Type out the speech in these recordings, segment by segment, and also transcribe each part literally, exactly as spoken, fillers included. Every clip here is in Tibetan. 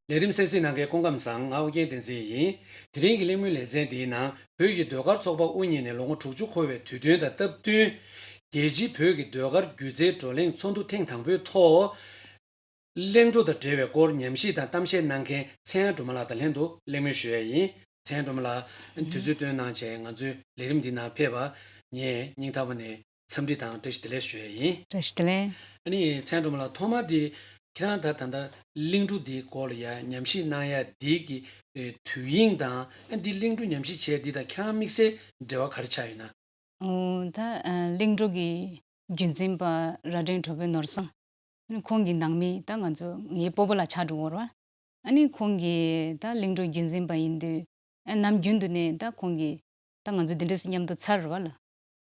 ལས་རིམ་གསན་གཟིགས་གནང་མཁན་སྐུ་ཁམས་བཟང་། ང་ཨོ་རྒྱན་བསྟན་འཛིན་ཡིན། དེ་རིང་གི་གླེང་མོལ་ལེ་ཚན་འདིའི་ནང་བོད་ཀྱི་ཟློས་གར་ཚོགས་པ་དབུ་བརྙེས་ནས་ལོ་ངོ་དྲུག་ཅུ་འཁོར་བའི་དུས་སྟོན་དང་སྟབས་བསྟུན། རྒྱལ་སྤྱིའི་བོད་ཀྱི་ཟློས་གར་སྒྱུ་རྩལ་བགྲོ་གླེང་ཚོགས་འདུ་ཐེངས་དང་པོའི་ཐོག་གླིང་བྲོ་དང་འབྲེལ་བའི་སྐོར་ཉམས་ཞིབ་དང་གཏམ་བཤད་གནང་མཁན་ཚེ་དབང་སྒྲོལ་མ་ལགས་དང་ལྷན་དུ་གླེང་མོལ་ཞུ་ཡས་ཡིན། ཚེ་དབང་སྒྲོལ་མ་ལགས། དུས་ཚོད་བཏོན་གནང་བྱས་ང་ཚོའི་ལས་རིམ་འདི་ནང་ཕེབས་པ་ངས་སྙིང་ཐག་པ་ནས་འཚམས་འདྲི་དང་བཀྲ་ཤིས་བདེ་ལེགས་ཞུ་ཡས་ཡིན། བཀྲ་ཤིས་བདེ་ལེགས། ཨ་ནི་ཚེ་དབང་སྒྲོལ་མ་ལགས། ཐོག་མ་དེ་ཁྱེད་རང་ད་ད་ལྟ་གླིང་བྲོ་འདིའི་སྐོར་ལ་ཡ་ཉམས་ཞིབ་གནང་ཡ་འདི་གི་ཨེ་དུས་དབྱིངས་དང་ཨ་འདི་གླིང་བྲོ་ཉམས་ཞིབ་བྱས་འདི་དང་ཁྱེད་རང་དམིགས་བསལ་འབྲེལ་བ་ག་རེ་ཆགས་ཡོད་ན། ཨོ་ད་ཨ་གླིང་བྲོ་གི་རྒྱུན་འཛིན་པ་རྭ་སྒྲེང་གྲོགས་པོ་ནོར་བཟང་། ཨ་ནི་ཁོང་གི་ནང་མི་ད་ང་ཚོ་ངའི་སྤོ་བོ་ལགས་ཆགས་འགྲོ་གི་ཡོད་རེད་བ། ཨ་ནི་ཁོང་གིས་ད་གླིང་བྲོ་རྒྱུན་འཛིན་པ་ཡིན་དུས་ཨ་ནམ་རྒྱུན་དུ་ནས་ད་ཁོང་གིས་ད་ང་ཚོ་འདི་འདྲས་མཉམ་དུ་ཚར་རེད་བ་ལ།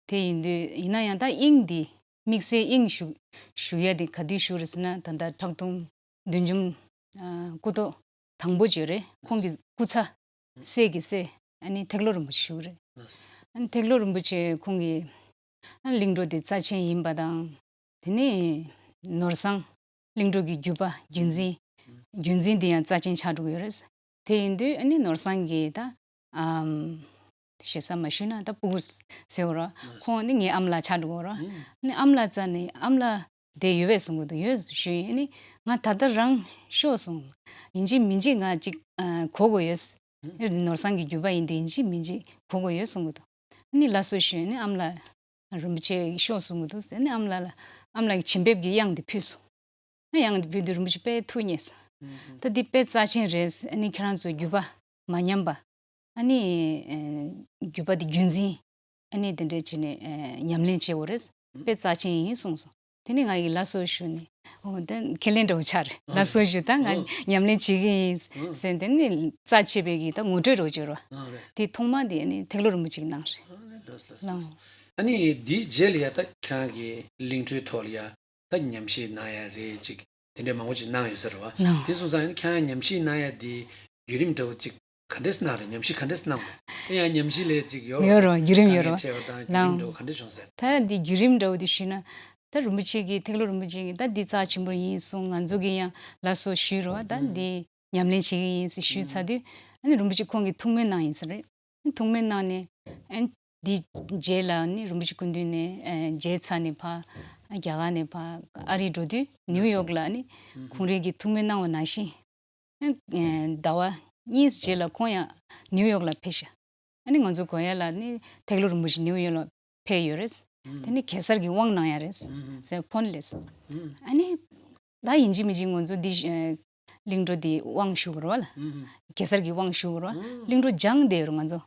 དེ་ཡིན་དུས་ཡིན་ན་ཡང་ད་དབྱིངས་འདི་དམིགས་བསལ་དབྱིངས་ཞུ་ཞུ་ཡ་དེ་ག་དུས་ཞུ་རེད་ཟེར་ན་ད་ལྟ་ཁྲག་འཐུང་བདུད་འཇོམས་ཨ་སྐུ་ཐོག་དང་པོ་བརྗོད་རེད། ཁོང་གི་སྐུ་ཚ་སྲས་ཀྱི་སྲས་ཨ་ནི་ཐེག་ལོ་རིན་པོ་ཆེ་ཞུ་གི་རེད། ཨ་ནི་ཐེག་ལོ་རིན་པོ་ཆེ་ཁོང་གིས་ཨ་གླིང་བྲོ་དེ་རྩ་ཆེན་ཡིན་པ་དང་དེ་ནས་ནོར་བཟང་གླིང་བྲོ་གི་བརྒྱུད་པ་རྒྱུན་འཛིན་རྒྱུན་འཛིན་དེ་ཡང་རྩ་ཆེན་ཆགས་འགྲོ་གི་ཡོད་རེད། དེ་ཡིན་དུས་ཨ་ནི་ནོར་བཟང་གིས་ད་ཨམ་ཞེ་ས་མ་ཞུས་ན་ད་སྤུ་གུ་ཟེར་གི་རེད། ཁོང་ནི་ངའི་ཨ་མ་ལགས་ཆགས་འགྲོ་གི་རེད། ཨ་ནི་ཨ་མ་ལགས་རྩ་ནས་ཨ་མ་ལགས་དེ་ཡོད་པས་གསུང་གི་འདུག་ཡོད་ཞུས་ཡིན། ཨ་ནི་ང་ད་ལྟ་རང་ཤོག་གསུངས། ཡིན་གཅིག་མིན་གཅིག་ང་གཅིག་ཨ་གོ་དགོས་ཡོད། ནོར་བཟང་གི་བརྒྱུད་པ་ཡིན་དུས་ཡིན་གཅིག་མིན་གཅིག་གོ་དགོས་ཡོད་གསུང་གི་འདུག་ཨ་ནི་ལགས་སོ་ཞུས་ནས་ཨ་མ་ལགས་རིན་པོ་ཆེ་ཤོག་གསུང་གི་འདུག་ཟེར་ནས་ཨ་མ་ལགས་ལ་ཨ་མ་ལགས་ཀྱི་བྱིན་འབེབས་ཀྱི་གཡང་དེ་ཕུལ་སོང་། ཨ་གཡང་དེ་ཕུལ་དུས་རིན་པོ་ཆེ་དཔེ་ཐུགས་མཉེས་སོང་། ད་འདི་དཔེ་རྩ་ཆེན་རེད། ཨ་ནི་ཁྱེད་རང་ཚོའི་བརྒྱུད་པ་མ་ཉམས་པ། ཨ་ནི་ཨེ་བརྒྱུད་པ་འདི་རྒྱུན་འཛིན་ཨ་ནི་དེ་འདྲས་བྱས་ནས་ཨེ་ཉམས་ལེན་བྱེད་དགོས་རེད། དཔེ་རྩ་ཆེན་ཡིན་གསུངས་སོང་། དེ་ནས་ང་ཡིས་ལགས་སོ་ཞུས་ནས་ཨོ་ད་ཁས་ལེན་འདྲ་བོ་ཆགས་རེད། ལགས་སོ་ཞུས། ད་ང་ཉམས་ལེན་བྱེད་ཀྱི་ཡིན་ཟེར་དེ་ནས་རྩ་ཆེ་བའི་གི་ད་ངོ་སྤྲོད་འདྲ་བོ་བྱས་རོགས། དེ་ཐོག་མ་དེ་ནི་ཐེག་ལོ་རིན་པོ་ཆེ་གིས་གནང་རེད། ལགས་སོ། ཨ་ནི་དེའི་རྗེས་ལ་ཡ་ད་ཁྱེད་རང་གིས་གླིང་བྲོའི་ཐོག་ལ་ཡ་ད་ཉམས་ཞིབ་གནང་ཡ་རེད་ཅིག་དེ་འདྲའི་མང་པོ་ཅིག་གནང་ཡོད་ས་རེད་བ། ལགས། དེ་སོང་ཙང་ཡང་ཁྱེད་རང་ཉམས་ཞིབ་གནང་ཡ་དེ་བརྒྱུད་རིམ་འདྲ་བོ་ཅིག་ག་འདྲས་གནང་རེད། ཉམས་ཞིབ་ག་འདྲས་གནང་བ། ཡང་ཉམས་ཞིབ་ལས་ཅིག་ཡོད་ཡོད་རེད་བ། བརྒྱུད་རིམ་ཡོད་རེད་བ། དཀའ་ངལ་འཕྲད་པ་དང་བརྒྱུད་རིམ་འདྲ་བོ་ག་འདྲས་བྱུང་ཟེར། ད་འདི་བརྒྱུད་རིམ་འདྲ་བོ་དེ་ཞུས་ན་ད་རིན་པོ་ཆེ་གིས་ཐེག་ལོ་རིན་པོ་ཆེ་གིས་ད་འདི་རྩ་ཆེན་པོ་ཡིན་གསུངས། ང་ཚོ་གིས་ཡང་ལགས་སོ་ཞུས་རེད་བ། ད་འདི་ཉམས་ལེན་བྱེད་ཀྱི་ཡིན་ཟེར་ཞུས་ཚར་དུས་ཨ་ནི་རིན་པོ་ཆེ་ཁོང་གིས་ཐུགས་སྨོན་གནང་ཡིན་ས་རེད། ཐུགས་སྨོན་གནང་ནས་ཨ་ནི་འདི་རྗེས་ལ་ནི་རིན་པོ་ཆེ་སྐུ་མདུན་ནས་ཨ་མཇལ་ཚར་ནས་ཕར་རྒྱ་གར་ནས་ཕར་ཨ་རི་འགྲོ་དུས་ནིའུ་ཡོག་ལ་ནི་ཁོང་རང་གིས་ཐུགས་སྨོན་གནང་བ་ནང་བཞིན་ཨ་ནི་ཟླ་བ་གཉིས་རྗེས་ལ་ཁོང་ཡང་ནིའུ་ཡོག་ལ་ཕེབས་ཤག་ཨ་ནི་ང་ཚོ་གོ་ཡ་ལ་ནི་ཐེག་ལོ་རིན་པོ་ཆེ་ནིའུ་ཡོག་ལ་ཕེབས་ཡོད་རེད། དེ་ནི་གེ་སར་གྱི་དབང་གནང་ཡ་རེད་ཟེར་ཕོན་སླེབས་སོང་། ཨ་ནི་ད་ཡིན་གཅིག་མིན་གཅིག་ང་ཚོ་འདི་གླིང་བྲོ་འདི་དབང་ཞུ་དགོས་རེད་བ་ལ། གེ་སར་གྱི་དབང་ཞུ་དགོས་རེད་བ། གླིང་བྲོ་སྦྱངས་བསྡད་ཡོད་རེད་ང་ཚོ།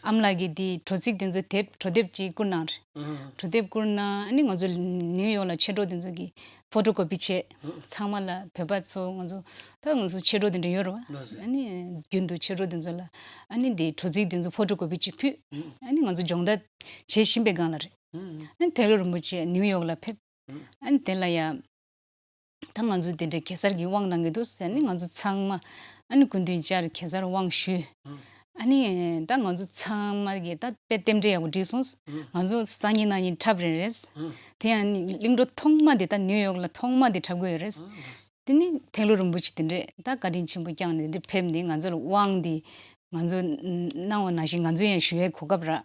ཨ་མ་ལགས་ཀྱིས་འདི་བྲོ་ཚིག་དེ་ཚོ་དེབ་བྲོ་དེབ་ཅིག་བསྐུར་གནང་རེད། བྲོ་དེབ་བསྐུར་གནང་ཨ་ནི་ང་ཚོ་ནིའུ་ཡོག་ལ་ཆེ་བྲོ་དེ་ཚོ་གི་ཕོ་ཊོ་ཀོ་པི་བྱས། ཚང་མ་ལ་བོད་པ་ཚོ་ང་ཚོ་ད་ང་ཚོ་ཆེ་བྲོ་དེ་འདྲ་ཡོད་རེད་བ། ཨ་ནི་རྒྱུན་དུ་ཆེ་བྲོ་དེ་ཚོ་ལ་ཨ་ནི་འདི་བྲོ་ཚིག་དེ་ཚོ་ཕོ་ཊོ་ཀོ་པི་ཅིག་ཕུལ། ཨ་ནི་ང་ཚོ་སྦྱོང་བརྡར་བྱེད་བཞིན་པའི་སྒང་ལ་རེད། ཨ་ནི་ཐེག་ལོ་རིན་པོ་ཆེ་ནིའུ་ཡོག་ལ་ཕེབས། ཨ་ནི་དེ་ལ་ཡ། ད་ང་ཚོ་དེ་འདྲའི་གེ་སར་གྱི་དབང་གནང་གི་འདུག་ཟེར་ནས་ང་ཚོ་ཚང་མ་ཨ་ནི་སྐུ་མདུན་བཅར་གེ་སར་དབང་ཞུས། ཨ་ནི་ད་ང་ཚོ་ཚང་མ་གིས་ད་དཔེ་རྟེན་འབྲེལ་ཡག་པོ་འགྲིག་སོང་། ང་ཚོ་སང་ཉིན་གནངས་ཉིན་འཁྲབ་རན་རེད། དེ་ཡང་ནི་གླིང་བྲོ་ཐོག་མ་དེ་ད་ནིའུ་ཡོག་ལ་ཐོག་མ་དེ་འཁྲབ་གི་ཡོད་རེད། དེ་ནི་ཐེག་ལོ་རིན་པོ་ཆེ་དེ་འདྲས་ད་བཀའ་དྲིན་ཆེན་པོ་བསྐྱངས་ནས་འདི་ཕེབས་ནས་ང་ཚོ་ལ་དབང་འདི་ང་ཚོ་གནང་བ་ནང་བཞིན་ང་ཚོ་ཡང་ཞུ་ཡའི་གོ་སྐབས་རག་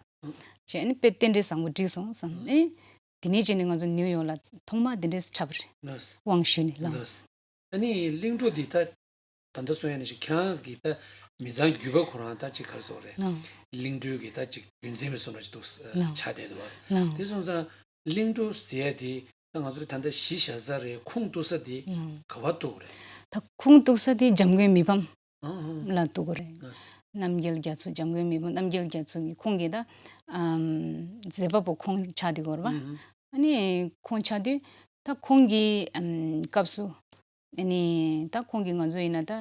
བྱས་ནས་དཔེ་རྟེན་འབྲེལ་བཟང་པོ་འགྲིག་སོང་བསམ་ནས། དེ་ནས་བྱས་ནས་ང་ཚོ་ནིའུ་ཡོག་ལ་ཐོག་མ་དེ་འདྲས་འཁྲབ་པ་རེད། ལགས། དབང་ཞུས་ནས་ལགས། ལགས། ཨ་ནི་གླིང་བྲོ་འདི་ད་ད་ལྟ་གསུང་ཡ་ནང་བཞིན་ཁྱེད་རང་གི་ད་མི་ཚང་བརྒྱུད་པ་ཁོ་རང་ད་ཅིག་ག་རེ་ཟེར་དགོས་རེད། ལགས། གླིང་བྲོའི་གི་ད་ཅིག་རྒྱུན་འཛིན་པའི་བཟོ་འདྲ་ཅིག་འདུག་ལགས། ཆགས་བསྡད་འདུག་བ། ལགས། དེ་སོང་ཙང་གླིང་བྲོ་ཟེར་ཡ་དེ་ད་ང་ཚོ་ད་ལྟ་གཞི་བཞག་ས་རེད། ཁུངས་གཏུགས་ས་དེ་ལགས། ག་པར་གཏུགས་དགོས་རེད། ད་ཁུངས་གཏུགས་ས་དེ་འཇམ་མགོན་མི་ཕམ། ཨང་ཨང་། ལ་གཏུགས་དགོས་རེད། ལགས་སོ། རྣམ་རྒྱལ་རྒྱ་མཚོ། འཇམ་མགོན་མི་ཕམ་རྣམ་རྒྱལ་རྒྱ་མཚོ་གིས་ཁོང་གིས་ད་ཨམ་མཛད་པ་པོ་ཁོང་ཆགས་བསྡད་ཡོད་རེད་པ། ཨུ་ཧུ། ཨ་ནི་ཁོང་ཆགས་དུས་ད་ཁོང་གི་ཨམ་སྐབས་སུ་ཨ་ནི་ད་ཁོང་གིས་ང་ཚོ་ཡིན་ན་ད་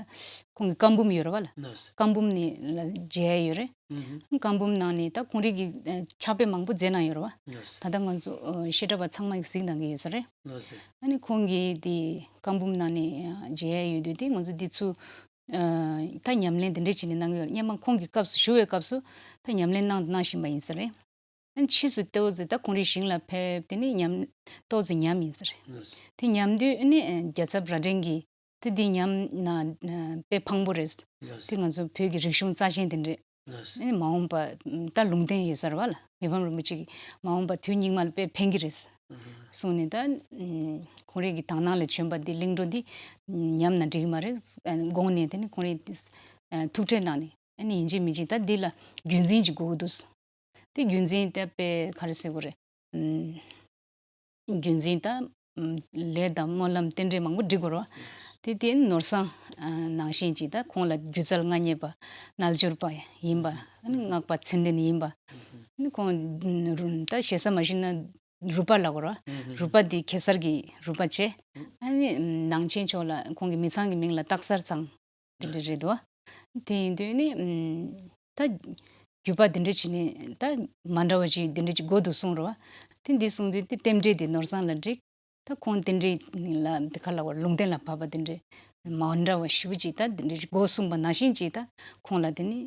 ཁོང་གི་བཀའ་འབུམ་ཡོད་རེད་པ་ལ། ལགས་སོ། བཀའ་འབུམ་ནི་ལ་མཇལ་ཡོད་རེད། ཨུ་ཧུ། བཀའ་འབུམ་ནང་ནས་ད་ཁོང་རང་གིས་ཨ་ཕྱག་དཔེ་མང་པོ་མཛད་གནང་ཡོད་རེད་པ། ལགས་སོ། ད་ལྟ་ང་ཚོ་ཨ་བཤད་གྲྭ་པ་ཚང་མ་གིས་གཟིགས་གནང་གི་ཡོད་ས་རེད། ལགས་སོ། ཨ་ནི་ཁོང་གིས་དེ་བཀའ་འབུམ་ནང་ནས་ཨ་མཇལ་ཡ་ཡོད་དུས་དེ་ང་ཚོ་འདི་ཚོ། ཨ་ད་ཉམས་ལེན་དེ་འདྲས་བྱས་ནས་གནང་གི་ཡོད་རེད། སྔོན་མ་ཁོང་གི་སྐབས་སུ་ཞུ་བའི་སྐབས་སུ་ད་ཉམས་ལེན་གནང་གནང་བཞིན་པ་ཡིན་ས་རེད། ཨ་ནི་ཕྱིས་སུ་ཏོག་ཙམ་ད་ཁོང་རང་ཞིང་ལ་ཕེབས་དེ་ནས་ཉམས་ཏོག་ཙམ་ཉམས་ཡིན་ས་རེད། དེ་ཉམས་དུས་ཨ་ནི་རྒྱལ་ཚབ་རྭ་སྒྲེང་གིས་ དེ་འདི་ཉམས་ན་དཔེ་ཕངས་པོ་རེད། ལགས་སོ། དེ་ང་ཚོ་བོད་ཀྱི་རིག་གཞུང་རྩ་ཆེན་དེ་འདྲས། ལགས་སོ། ཨེ་མ་འོངས་པ་ད་ལུང་བསྟན་ཡོད་ས་རེད་བ་ལ། མི་ཕམ་རིན་པོ་ཆེ་གིས་མ་འོངས་པ་དུས་སྙིགས་མ་ལ་དཔེ་ཕན་གྱི་རེད། ཨ་ཧ། གསུངས་ནས་ད་ཁོང་རང་གི་དག་སྣང་ལས་བྱོན་པ་འདི་གླིང་བྲོ་འདི་ཉམས་ན་འགྲིག་གི་མ་རེད་དགོངས་ནས། དེ་ནི་ཁོང་རང་ཐུགས་ཁྲལ་གནང་ནས། ཨ་ནི་ཡིན་གཅིག་མིན་གཅིག་ད་འདི་ལ་རྒྱུན་འཛིན་ཅིག་དགོས་ཀྱི་འདུག་དེ་རྒྱུན་འཛིན་ད་དཔེ་ག་རེ་ཟེར་དགོས་རེད། ཨམ། རྒྱུན་འཛིན་ད་ཨམ། ལས་དང་སྨོན་ལམ་རྟེན་འབྲེལ་མང་པོ་སྒྲིག་དགོས་རེད་བ། དེ་དེ་ནོར་བཟང་ནང་བཞིན་ཅིག་ད་ཁོང་ལ་སྒྱུ་རྩལ་མངའ་བརྙེས་པ། རྣལ་འབྱོར་པ་ཡིན་པ། ཨ་ནི་སྔགས་པ་མཚན་ལྡན་ཡིན་པ། ཨ་ནི་ཁོང་ད་ཞེ་ས་མ་ཞུས་ན་རུས་པ་ལབ་དགོས་རེད་བ། རུས་པ་དེ་གེ་སར་གྱི་རུས་པ་བྱས། ཨ་ནི་ནང་ཆེན་ཕྱོགས་ལ་ཁོང་གི་མི་ཚང་གི་མིང་ལ་སྟག་གསར་ཚང་། དེ་འདྲ་རེད་འདུག་དེ་ཡིན་དུས་ནི་ད་རྒྱུད་པ་དེ་འདྲ་བྱས་ནས་ད་མ་འདྲ་བ་ཞིག་དེ་འདྲ་ཅིག་དགོས་འདུག་གསུངས་རེད་བ། དེ་འདི་གསུངས་དུས་དེ་རྟེན་འབྲེལ་དེ་ནོར་བཟང་ལ་འགྲིག་ད་ཁོང་རྟེན་འབྲེལ་ལ་འདི་ག་ལ་བར་ལུང་བསྟན་ལ་བབས་པ་དེ་འདྲ་མ་འདྲ་བ་ཞེ་པོ་ཅིག་ད་དེ་འདྲ་ཅིག་དགོས་གསུངས་པ་ནང་བཞིན་ཅིག་ད་ཁོང་ལ་དེ་ནི་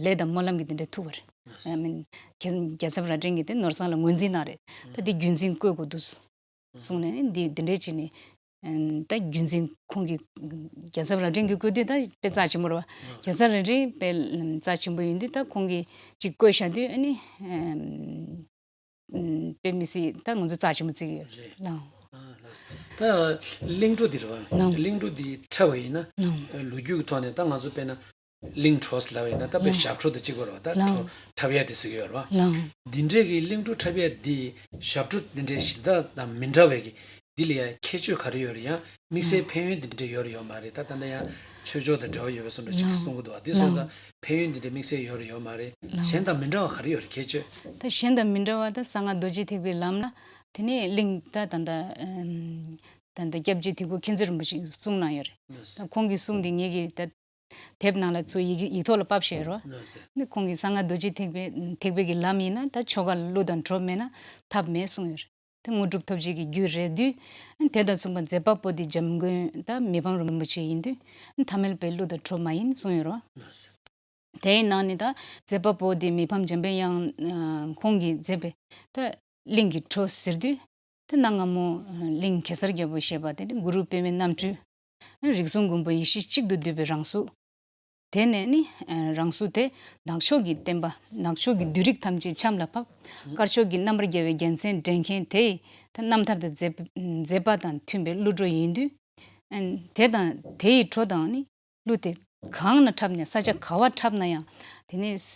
ལས་དང་སྨོན་ལམ་གྱི་དེ་འདྲ་ཐུག་པ་རེད། ཨ་མིན། རྒྱལ་རྒྱལ་ཚབ་རྭ་སྒྲེང་གིས་དེ་ནོར་བཟང་ལ་ངོས་འཛིན་གནང་རེད། ད་དེ་རྒྱུན་འཛིན་བསྐོ་དགོས་འདུག་གསུངས་ནས་འདི་འདི་འདྲས་བྱས་ནས། ཨ་ད་རྒྱུན་འཛིན་ཁོང་གིས་རྒྱལ་ཚབ་རྭ་སྒྲེང་གིས་བསྐོས་དུས་ད་དཔེ་རྩ་ཆེན་པོ་རེད་བ། རྒྱལ་ཚབ་རྭ་སྒྲེང་དཔེ་རྩ་ཆེན་པོ་ཡིན་དུས་ད་ཁོང་གིས་ཅིག་བསྐོས་བཞག་དུས་ཨ་ནི། ཨ་དཔེ་མི་སྲིད་ད་ང་ཚོ་རྩ་ཆེན་པོ་བརྩི་གི་ཡོད་རེད། ལགས། ཨ་ལགས། ད་གླིང་བྲོ་འདི་རེད་བ། ལགས། གླིང་བྲོ་འདི་འཁྲབ་པ་ཡིན་ན། ལགས། ལོ་རྒྱུས་ཀྱི་ཐོག་ནས་ད་ང་ཚོ་དཔེར་ན། གླིང་བྲོ་ཟེར་ལབ་ཡིན་ན་ད་དཔེ་ལགས། ཞབས་བྲོ་དང་གཅིག་པ་རེད་བ། ད་ལགས། བྲོ་འཁྲབ་ཡ་དེ་ཟེར་གྱི་ཡོད་རེད་བ། ལགས། འདི་འདྲས་ཀྱི་གླིང་བྲོ་འཁྲབ་ཡ་འདི་ཞབས་བྲོ་འདི་འདྲའི་གཞན་དག་དང་མི་འདྲ་བའི་གི་འདི་ལ་ཡ་ཁྱད་ཆོས་ག་རེ་ཡོད་རེད། ཡང་དམིགས་བསལ་ལགས། ཕན་ཡོན་འདི་འདྲ་ཡོད་རེད་ཡོད་མ་རེད། ད་ད་ལྟ་ཡང་ཆོས་ཕྱོགས་དང་འབྲེལ་བ་ཡོད་པའི་བཟོ་འདྲ་ཅིག་ལགས། གསུང་གི་འདུག་བ། འདི་སོང་ལགས། ཙང་ཕན་ཡོན་འདི་འདྲ་དམིགས་བསལ་ཡོད་རེད་ཡོད་མ་རེད། ལགས། གཞན་དང་མི་འདྲ་བ་ག་རེ་ཡོད་རེད་ཁྱད་ཆོས། ད་གཞན་དང་མི་འདྲ་བ་ད་གསང་སྔགས་རྡོ་རྗེ་ཐེག་པའི་ལམ་ལ་དེ་ནས་གླིང་ད་ད་ད་ད་ད་སྐྱབས་རྗེ་ཐེག་པ་མཁྱེན་བརྩེ་རིན་པོ་ཆེ་གསུང་གནང་ཡོད་རེད། ལགས། ད་ཁོང་གིས་གསུངས་དེ་ངེད་ཀྱིས་ད་དེབ་ནང་ལ་ཚུར་ཡིག་ཡིག་ཐོག་ལ་ཕབ་བཞག་ཡོད་རེད། ལགས་སོ། ནི་ཁོང་གིས་གསང་སྔགས་རྡོ་རྗེ་ཐེག་པའི་ཐེག་པའི་གི་ལམ་ཡིན་ན་ད་ཆོ་ག་ལ་གླུ་དང་གྲོགས་མེད་ན་ཐབས་མེད་གསུངས་ཡོད་རེད། དེ་དངོས་གྲུབ་ཐོབ་བྱེད་ཀྱི་རྒྱུ་རེད་དུས། དེ་དང་མཚུངས་པ་མཛད་པ་པོ་དེ་འཇམ་མགོན་ད་མི་ཕམ་རིན་པོ་ཆེ་ཡིན་དུས། ཐ་མལ་པའི་གླུ་དང་གྲོགས་མ་ཡིན་གསུངས་ཡོད་རེད། ལགས་སོ། དེའི་ནང་ནས་ད་མཛད་པ་པོ་དེ་མི་ཕམ་འཇམ་པའི་དབྱངས་ཁོང་གིས་མཛད་པའི་ད་གླིང་གི་བྲོ་ཟེར་དུས། དེ་གནའ་སྔ་མོ་གླིང་གེ་སར་རྒྱལ་པོ་ཞེས་པ་དེ་ནི་གུ་རུ་པདྨའི་རྣམ་འཕྲུལ། རིགས་གསུམ་མགོན་པོ་ཡེ་ཤེས་གཅིག་ཏུ་བསྡུས་པའི་རང་གཟུགས། དེ་ནས་ནི་རང་གཟུགས་དེ་ནག་ཕྱོགས་ཀྱི་བསྟན་པ་ནག་ཕྱོགས་ཀྱི་བདུད་རིགས་ཐམས་ཅད་ཆམ་ལ་ཕབ། དཀར་ཕྱོགས་ཀྱི་རྣམ་པར་རྒྱལ་བའི་རྒྱལ་མཚན་འདྲེན་མཁན་དེ་ཡི་ད་རྣམ་ཐར་དང་མཛད་མཛད་པ་དང་མཐུན་པའི་གླུ་བྲོ་ཡིན་དུས། དེ་དང་དེ་ཡི་བྲོ་དང་ནི། གླུ་དེ་གང་ན་འཁྲབ་ནས་ས་ཆ་ག་བ་འཁྲབ་ན་ཡང་དེ་ནས་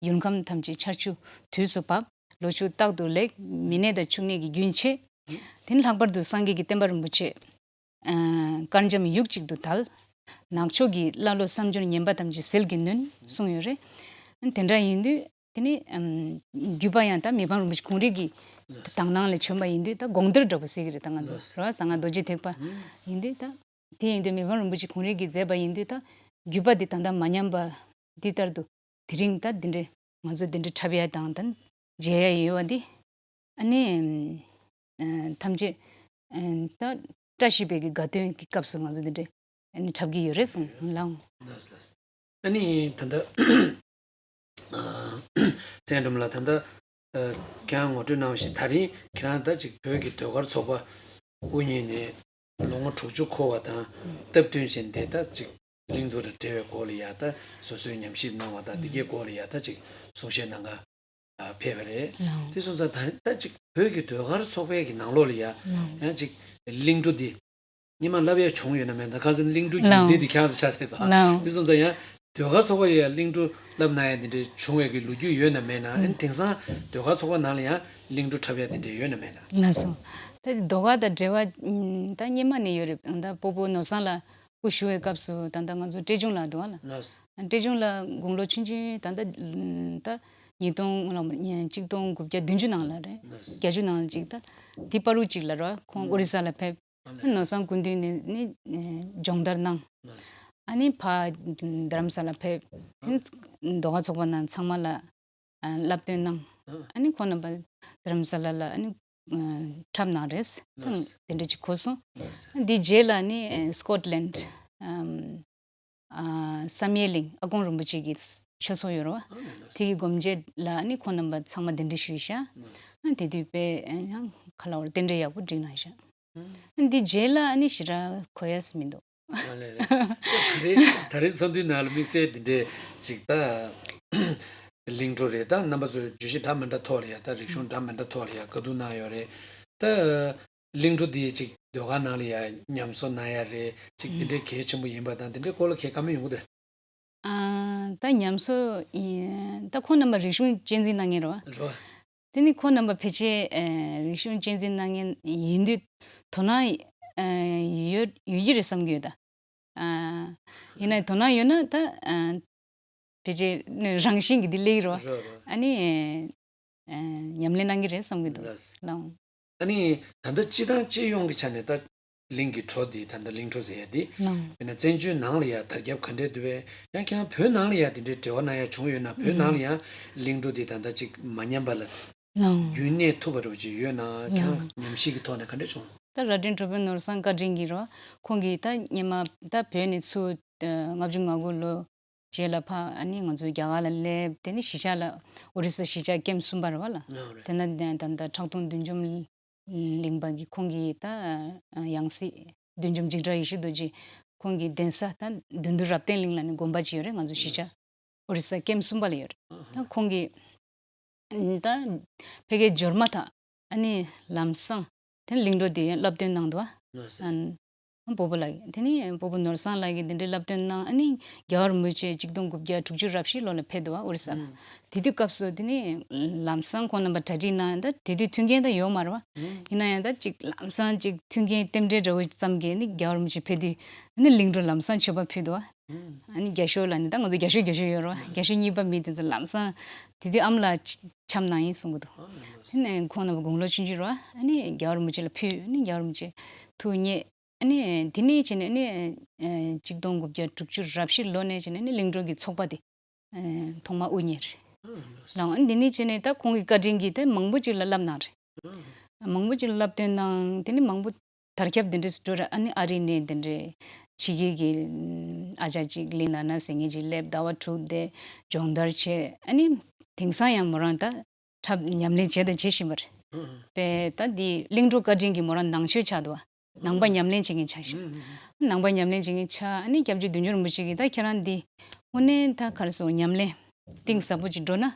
ཡུལ་ཁམས་ཐམས་ཅད་ཆར་ཆུ་དུས་སུ་བབས། ལོ་ཕྱུགས་རྟག་ཏུ་ལེགས། མི་ནད་དང་ཕྱུགས་ནད་ཀྱི་རྒྱུན་ཆད། དེ་ནས་ལྷག་པར་དུ་སངས་རྒྱས་ཀྱི་བསྟན་པ་རིན་པོ་ཆེ་དཀར་འཇམ་ཡུག་གཅིག་ཏུ་དར། ནག་ཕྱོགས་ཀྱི་ཀླ་ཀློ་བསམ་སྦྱོར་ངན་པ་ཐམས་ཅད་ཟིལ་གྱིས་ནོན་གསུངས་ཡོད་རེད། དེ་འདྲ་ཡིན་དུས་དེ་ནི་རྒྱུད་པ་ཡང་ད་མི་ཕམ་རིན་པོ་ཆེ་ཁོང་རང་གི་དག་སྣང་ལས་བྱོན་པ་ཡིན་དུས་ད་དགོངས་གཏེར་འདྲ་པོ་ཟེར་གྱི་རེད། ད་ང་ཚོ་རེད་བ། གསང་སྔགས་རྡོ་རྗེ་ཐེག་པ་ཡིན་དུས་ད། དེ་ཡིན་དུས་མི་ཕམ་རིན་པོ་ཆེ་ཁོང་རང་གིས་མཛད་པ་ཡིན་དུས་ད་རྒྱུད་པ་འདི་ད་ལྟ་མ་ཉམས་པ་འདི་ལྟར་དུ་དེ་རིང་ད་འདི་འདྲའི་ང་ཚོ་འདི་འདྲའི་འཁྲབ་ཡ་དང་ད་མཇལ་ཡ་ཡོད་པ་འདི་ཨ་ནི་ཐམས་ཅད་ད་བཀྲ་ཤིས་པའི་གི་དགའ་སྟོན་གྱི་སྐབས་སུ་ང་ཚོ་འདི་འདྲའི་ཨ་ནི་འཁྲབ་ཀྱི་ཡོད་རེད་གསུངས་ལགས། ལགས་ལགས། ཨ་ནི་ད་ལྟ་ཨ་བཙན་སྒྲོལ་མ་ལགས། ད་ལྟ་ཨ་ཁྱེད་རང་ངོ་སྤྲོད་གནང་བ་བཞིན་ད་རིང་ཁྱེད་རང་ད་ཅིག་བོད་ཀྱི་ཟློས་གར་ཚོགས་པ་དབུ་བརྙེས་ནས་ལོ་ངོ་དྲུག་ཅུ་འཁོར་བ་དང་སྟབས་བསྟུན་བྱས་ནས་ད་ཅིག་གླིང་བྲོ་དང་འབྲེལ་བའི་སྐོར་ལ་ཡ་ད་སོ་སོའི་ཉམས་ཞིབ་གནང་བ་དང་འདི་གའི་སྐོར་ལ་ཡ་ད་ཅིག་གསུང་བཤད་གནང་ག་ཕེབས་པ་རེད། ལགས། དེ་སོང་ཙང་ད་རིང་ད་ཅིག་བོད་ཀྱི་ཟློས་གར་ཚོགས་པའི་གི་ནང་ལོགས་ལ་ཡ་ལགས། ཡང་ཅིག་གླིང་བྲོ་འདི་སྔོན་མ་བསླབ་ཡ་བྱུང་ཡོད་ན་མེད་ན། ཁ་སང་གླིང་བྲོ་རྒྱུན་འཛིན་དེ་ཁྱེད་རང་ཚོ་ཆགས་བསྡད་དོ། ལགས། དེ་སོང་ཙང་ཡང་ཟློས་གར་ཚོགས་པ་ལ་ཡང་གླིང་བྲོ་བསླབ་གནང་ཡ་དེ་འདྲའི་བྱུང་བའི་གི་ལོ་རྒྱུས་ཡོད་ན་མེད་ན། ཨ་ནི་དེང་སང་ཟློས་གར་ཚོགས་པ་ནང་ལ་ཡང་གླིང་བྲོ་འཁྲབ་ཡ་དེ་འདྲའི་ཡོད་ན་མེད་ན། ལགས་སོ། ད་ཟློས་གར་དང་འབྲེལ་བ་ད་སྔོན་མ་ནས་ཡོད་རེད། ད་སྤོ་བོ་ནོར་བཟང་ལགས་སྐུ་ཞུ་བའི་སྐབས་སུ་ད་ལྟ་ང་ཚོ་བཀྲས་ལྗོངས་ལགས་འདུག་བ་ལ། ལགས་སོ། བཀྲས་ལྗོངས་ལགས་དགུང་ལོ་ཆུང་ཆུང་ད་ལྟ་ད་ཉིས་སྟོང་ལ་ཉིས་གཅིག་སྟོང་དགུ་བརྒྱ་བདུན་ཅུ་ནང་ལ་རེད། ལགས་སོ། བརྒྱད་ཅུ་ནང་ལ་ཅིག་ད་དེ་བར་དུ་ཅིག་ལ་རེད་བ། ཁོང་ཨོ་རི་ས་ལ་ཕེབས། ནོར་བཟང་སྐུ་མདུན་ནས་ནི་སྦྱོང་བརྡར་གནང་། ཨ་ནི་ཕར་རྡ་རམ་ས་ལ་ཕེབས། ཟློས་གར་ཚོགས་པ་ནང་ཚང་མ་ལ་བསླབ་སྟོན་གནང་། ཨ་ནི་ཁོང་རྣམ་པ་རྡ་རམ་ས་ལ་ལ་ཨ་ནི་འཁྲབ་གནང་རེད། དེ་འདྲ་ཅིག་གོ་སོང་། འདི་རྗེས་ལ་ནི་སྐོཊ་ལེན་ཌི་ཨ་བསམ་ཡས་གླིང་ཨ་དཀོན་རིན་པོ་ཆེ་གི་ཆོས་ཚོགས་ཡོད་རེད་བ། དེ་གི་སྒོ་འབྱེད་ལ་ནི་ཁོང་རྣམ་པ་ཚང་མ་གདན་འདྲེན་ཞུས་ཤག་ཨ་དེ་དུས་དཔེ་ཡང་ག་ལ་བར་རྟེན་འབྲེལ་ཡག་པོ་བསྒྲིགས་གནང་ཤག་ཨ་འདི་རྗེས་ལ་ཨ་ནི་ཞེ་དྲག་གོ་ཡས་མི་འདུག་ཨ་ལས་ལས། ད་རེས་ད་རེས་ཚོགས་འདུའི་ནང་ལ་དམིགས་བསལ་འདི་འདྲའི་ཅིག་ད་གླིང་བྲོ་རེད། ད་རྣམ་པ་ཚོས་བརྗོད་གཞི་འདྲ་མི་འདྲ་ཐོག་ལ་ཡ། ད་རིག་གཞུང་འདྲ་མི་འདྲ་ཐོག་ལ་ཡ་བཀའ་བསྡུར་གནང་ཡོད་རེད། ད་གླིང་བྲོ་འདི་ཅིག་ཟློས་གར་ནང་ལ་ཡ་ཉམས་གསོ་གནང་ཡ་རེད། ཅིག་འདི་འདྲའི་གལ་ཆེན་པོ་ཡིན་པ་དང་འདི་འདྲའི་སྐོར་ལ་ཁྱེད་བཀའ་མོལ་ཡོང་གི་འདུག་ཨ། ད་ཉམས་གསོ་ཡིན། ད་ཁོང་རྣམ་པ་རིག་གཞུང་གཅེས་འཛིན་གནང་མཁན་རེད་བ། རེད་བ། དེ་ནི་ཁོང་རྣམ་པ་ཕལ་ཆེར་ཨ་རིག་གཞུང་གཅེས་འཛིན་གནང་མཁན་ཡིན་དུས་དོ་སྣང་ཨ་ཡོད་ཡོད་ཀྱི་རེད་བསམ་གྱི་ཡོད་ད། ཨ། ཡིན་ན་དོ་སྣང་ཡོད་ན་ད་ཨ་ཕལ་ཆེར་ནི་རང་བཞིན་གྱིས་འདི་སླེབས་ཀྱི་རེད་བ། རེད་བ། ཨ་ནི་ཨ་ཉམས་ལེན་གནང་གི་རེད་བསམ་གྱི་འདུག་ལགས། ལགས། ཨ་ནི་ད་ལྟ་སྤྱི་དང་སྤྱི་ཡོངས་ཀྱི་ཆ་ནས་ད་གླིང་གི་བྲོ་འདི་ད་ལྟ་གླིང་བྲོ་ཟེར་ཡ་འདི། ལགས། དཔེར་ན་བཙན་བྱོལ་ནང་ལ་ཡ་དར་ཁྱབ་ག་འདྲས་འདུག་པས། ཡང་ཁྱེད་རང་བོད་ནང་ལ་ཡ་དེ་འདྲའི་འབྲེལ་བ་གནང་ཡ་བྱུང་ཡོད་ན། བོད་ནང་ལ་ཡང་གླིང་བྲོ་འདི་ད་ལྟ་ཅིག་མ་ཉམས་པ་ལ་ལགས། རྒྱུན་གནས་ཐུབ་པ་འདྲ་པོ་ཅིག་ཡོད་ན། ཁྱེད་རང་ཉམས་ཞིབ་ཀྱི་ཐོག་ནས་ག་འདྲས་བྱུང་། ད་རྭ་སྒྲེང་བྲོ་དཔོན་ནོར་བཟང་བཀའ་དྲིན་གྱིས་རོ། ཁོང་གིས་ད་སྔོན་མ་ད་བོད་ནས་ཚུར་ལྔ་བཅུ་ང་དགུ་ལོ་རྗེས་ལ་ཕ་ཨ་ནི་ང་ཚོ་རྒྱ་གར་ལ་སླེབས། དེ་ནི་གཞིས་ཆགས་ལ་ཨོ་རི་ས་གཞིས་ཆགས་ཀེམ་གསུམ་པ་རེད་བ་ལ། ཨ་རེད། དེ་ན་ད་ད་ཁྲག་འཐུང་བདུད་འཇོམས་གླིང་པ་གི་ཁོང་གི་ད་ཡང་སྲིད་བདུད་འཇོམས་འཇིགས་བྲལ་ཡེ་ཤེས་རྡོ་རྗེ་ཁོང་གི་གདན་ས་ད་བདུད་འདུལ་རབ་བརྟན་གླིང་ལ་ནི་དགོན་པ་ཅིག་ཡོད་རེད། ང་ཚོ་གཞིས་ཆགས་ཨོ་རི་ས་ཀེམ་གསུམ་པ་ལ་ཡོད་རེད། ད་ཁོང་གི་ད་ཕ་གིའི་འབྱོར་མ་ཐག་ཨ་ནི་ལམ་སང་དེ་གླིང་བྲོ་དེ་བསླབ་སྟོན་གནང་འདུག་བ། ཨ་སྤོ་བོ་ལགས་དེ་ནི་སྤོ་བོ་ནོར་བཟང་ལགས་ཀྱིས་འདི་འདྲའི་བསླབ་སྟོན་གནང་། ཨ་ནི་རྒྱལ་བ་རིན་པོ་ཆེ་གཅིག་སྟོང་དགུ་བརྒྱ་དྲུག་ཅུ་རབ་བཞི་ལོ་ལ་ཕེབས་འདུག་བ་ཨོ་རི་ས་ལ། དེ་དུས་སྐབས་སུ་དེ་ནི་ལམ་སང་ཁོང་རྣམ་པ་གྲ་སྒྲིག་གནང་། ད་དེ་དུས་མཐུན་རྐྱེན་ད་ཡོད་མ་རེད་བ། ཡིན་ན་ཡང་ད་ཅིག་ལམ་སང་ཅིག་མཐུན་རྐྱེན་རྟེན་འབྲེལ་འདྲ་བོ་ཙམ་གྱིས་ནི་རྒྱལ་བ་རིན་པོ་ཆེ་ཕེབས་དུས་ནི་གླིང་བྲོ་ལམ་སང་མཆོད་པ་ཕུལ་འདུག་བ། ཨ་ནི་རྒྱ་ཤོག་ལ་ནི་ད་ང་ཚོ་རྒྱ་ཤོག་རྒྱ་ཤོག་ཡོད་རེད་བ། རྒྱ་ཤོག་གཉིས་པ་མི་དེ་ཚོ་ལམ་སང་དེ་དུས་ཨ་མ་ལགས་འཆམ་གནང་ཡིན་གསུང་གི་འདུག་དེ་ནས་ཁོང་རྣམ་པ་དགུང་ལོ་ཆུང་ཆུང་རེད་བ། ཨ་ནི་རྒྱལ་བ་རིན་པོ་ཆེ་ལ་ཕུལ། ཨ་ནི་རྒྱལ་བ་རིན་པོ་ཆེ་ཐུགས་མཉེས། ཨ་ནི་དེ་ནས་བྱས་ནས་ཨ་ནི་ཨ་གཅིག་སྟོང་དགུ་བརྒྱ་དྲུག་ཅུ་རབ་བཞི་ལོ་ནས་བྱས་ནས་ཨ་ནི་གླིང་བྲོ་གི་ཚོགས་པ་དེ་ཨ་ཐོག་མ་དབུ་བརྙེས་རེད། ལགས། ཨ་ནི་དེ་ནས་བྱས་ནས་ད་ཁོང་གི་བཀའ་དྲིན་གྱིས་ད་མང་པོ་ཅིག་ལ་བསླབ་གནང་རེད། མང་པོ་ཅིག་ལ་བསླབ་སྟོན་གནང་། དེ་ནས་མང་པོ་དར་ཁྱབ་དེ་འདྲས་སུ་འགྲོ་རེད། ཨ་ནི་ཨ་རི་ནས་དེ་འདྲས་ཕྱི་རྒྱལ་གྱི་ཨ་ཅག་ཅིག་ལིན་ལ་ན་ཟེར་མཁན་ཅིག་སླེབས། ཟླ་བ་དྲུག་བསྡད་སྦྱོང་བརྡར་བྱས། ཨ་ནི་དེང་སང་ཡང་མོ་རང་ད་འཁྲབ་ཉམས་ལེན་བྱས་དང་བྱེད་བཞིན་པ་རེད། པས་ད་འདི་གླིང་བྲོ་བཀའ་དྲིན་གྱིས་མོ་རང་ནང་ཆོས་ཆགས་འདུག་བ། ནང་པ་ཉམས་ལེན་བྱེད་མཁན་ཆགས་ཤིང་། ནང་པ་ཉམས་ལེན་བྱེད་མཁན་ཆགས། ཨ་ནི་སྐྱབས་རྗེ་བདུད་འཇོམས་རིན་པོ་ཆེ་གིས་ད་ཁྱེད་རང་འདི་དངོས་གནས་ད་ག་རེ་ཟེར་ཉམས་ལེན་གཏིང་ཟབ་པོ་ཅིག་འགྲོ་ན་ཨ་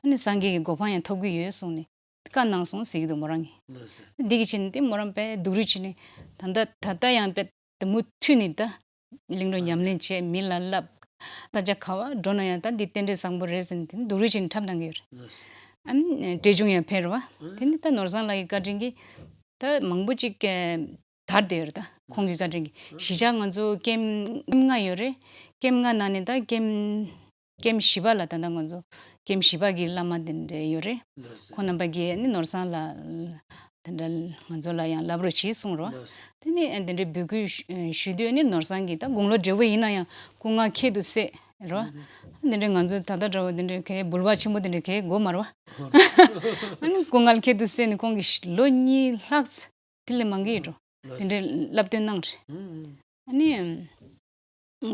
ནི་སངས་རྒྱས་ཀྱི་གོ་འཕང་ཡང་ཐོབ་ཀྱི་ཡོད་གསུངས་ནས་བཀའ་གནང་སོང་ཟེར་གྱི་འདུག་མོ་རང་གིས། འདི་གི་ཕྱིན་ཏེ་མོ་རང་དཔེ་སྡུག་རུས་བྱས་ནས་ད་ལྟ་ད་ལྟ་ཡང་དཔེ་དེ་མུ་མཐུད་ནས་ད་གླིང་བྲོ་ཉམས་ལེན་བྱས། མི་ལ་བསླབ། ས་ཆ་ག་བ་འགྲོ་ན་ཡང་ད་འདི་རྟེན་འབྲེལ་བཟང་པོ་རེད་ཟེར་ནས་དེ་ནི་སྡུག་རུས་བྱས་ནས་འཁྲབ་གནང་གི་ཡོད་རེད། ཨ་ནི་འབྲས་ལྗོངས་ཡང་ཕེབས་རེད་བ། དེ་ནི་ད་ནོར་བཟང་ལགས་ཀྱི་བཀའ་དྲིན་གྱིས་ད་མང་པོ་ཅིག་དར་བསྡད་ཡོད་རེད། ད་ཁོང་གི་བཀའ་དྲིན་གྱིས་གཞིས་ཆགས་ང་ཚོ་ཀེམ་ཀེམ་ལྔ་ཡོད་རེད། ཀེམ་ལྔ་ནང་ནས་ད་ཀེམ་ཀེམ་བཞི་པ་ལ་ད་ལྟ་ང་ཚོ་ཀེམ་བཞི་པ་གི་བླ་མ་དེ་འདྲ་ཡོད་རེད། ཁོང་རྣམ་པ་གིས་ནི་ནོར་བཟང་ལ་དེ་འདྲ་ང་ཚོ་ལ་ཡང་བསླབ་རོགས་བྱེད་གསུངས་རོགས། དེ་ནས་དེ་འདྲའི་འབོད་སྐུལ་ཞུ་ཞུ་དུས་ནི་ནོར་བཟང་གིས་ད་དགུང་ལོ་བགྲེས་པོ་ཡིན་ན་ཡང་སྐུ་ངལ་ཁྱད་དུ་བསད་རོ། དེ་འདྲའི་ང་ཚོ་ད་ལྟ་འདྲ་བོ་དེ་འདྲའི་གའི་འབུལ་བ་ཆེན་པོ་དེ་འདྲའི་གའི་དགོས་མ་རེད་བ། ཨ་ནི་སྐུ་ངལ་ཁྱད་དུ་བསད་ནས་ཁོང་གིས་ལོ་གཉིས་ལྷག་དེ་ལས་མང་གི་ཡོད་འགྲོ། དེ་འདྲའི་བསླབ་སྟོན་གནང་རེད། ཨ་ནི།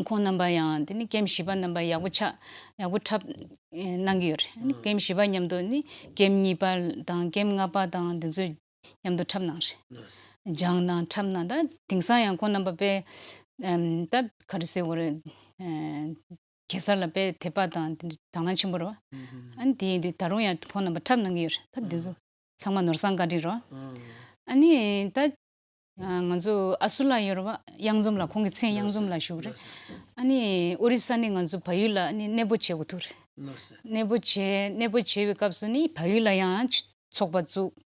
ཁོང་རྣམ་པ་ཡང་དེ་ནི་ཀེམ་བཞི་པ་རྣམ་པ་ཡག་པོ་ཆགས་ཡག་པོ་འཁྲབ་གནང་གི་ཡོད་རེད། ཨ་ནི་ཀེམ་བཞི་པ་མཉམ་དུ་ནི་ཀེམ་གཉིས་པ་དང་ཀེམ་ལྔ་པ་དང་དེ་ཚོ་མཉམ་དུ་འཁྲབ་གནང་རེད། སྦྱངས་གནང་འཁྲབ་གནང་། ད་དེང་སང་ཡང་ཁོང་རྣམ་པ་དཔེ་ཨམ་ད་ག་རེ་ཟེར་དགོས་རེད། ཨ་གེ་སར་ལ་དཔེ་དད་པ་དང་དེ་འདྲ་དང་བླངས་ཆེན་པོ་རེད་བ། ཨ་ནི་དེ་ཡིན་དུས་ད་རུང་ཡང་ཁོང་རྣམ་པ་འཁྲབ་གནང་གི་ཡོད་རེད། ད་དེ་ཚོ་ཚང་མ་ནོར་བཟང་བཀའ་དྲིན་རེད་བ། ཨ་ནི་ད་ང་ཚོ་ཨ་སུ་ལགས་ཡོད་རེད་བ། གཡང་འཛོམས་ལགས། ཁོང་གི་མཚན་གཡང་འཛོམས་ལགས་ཞུ་གི་རེད། ཨ་ནི་ཨོ་རི་ས་ནས་ང་ཚོ་བལ་ཡུལ་ལ་ཨ་ནི་གནས་སྤོ་བྱེད་དགོས་ཐུག་རེད། གནས་སྤོ་བྱས་གནས་སྤོ་བྱས་པའི་སྐབས་སུ་ནི་བལ་ཡུལ་ལ་ཡང་ཚོགས་པ་བཙུགས།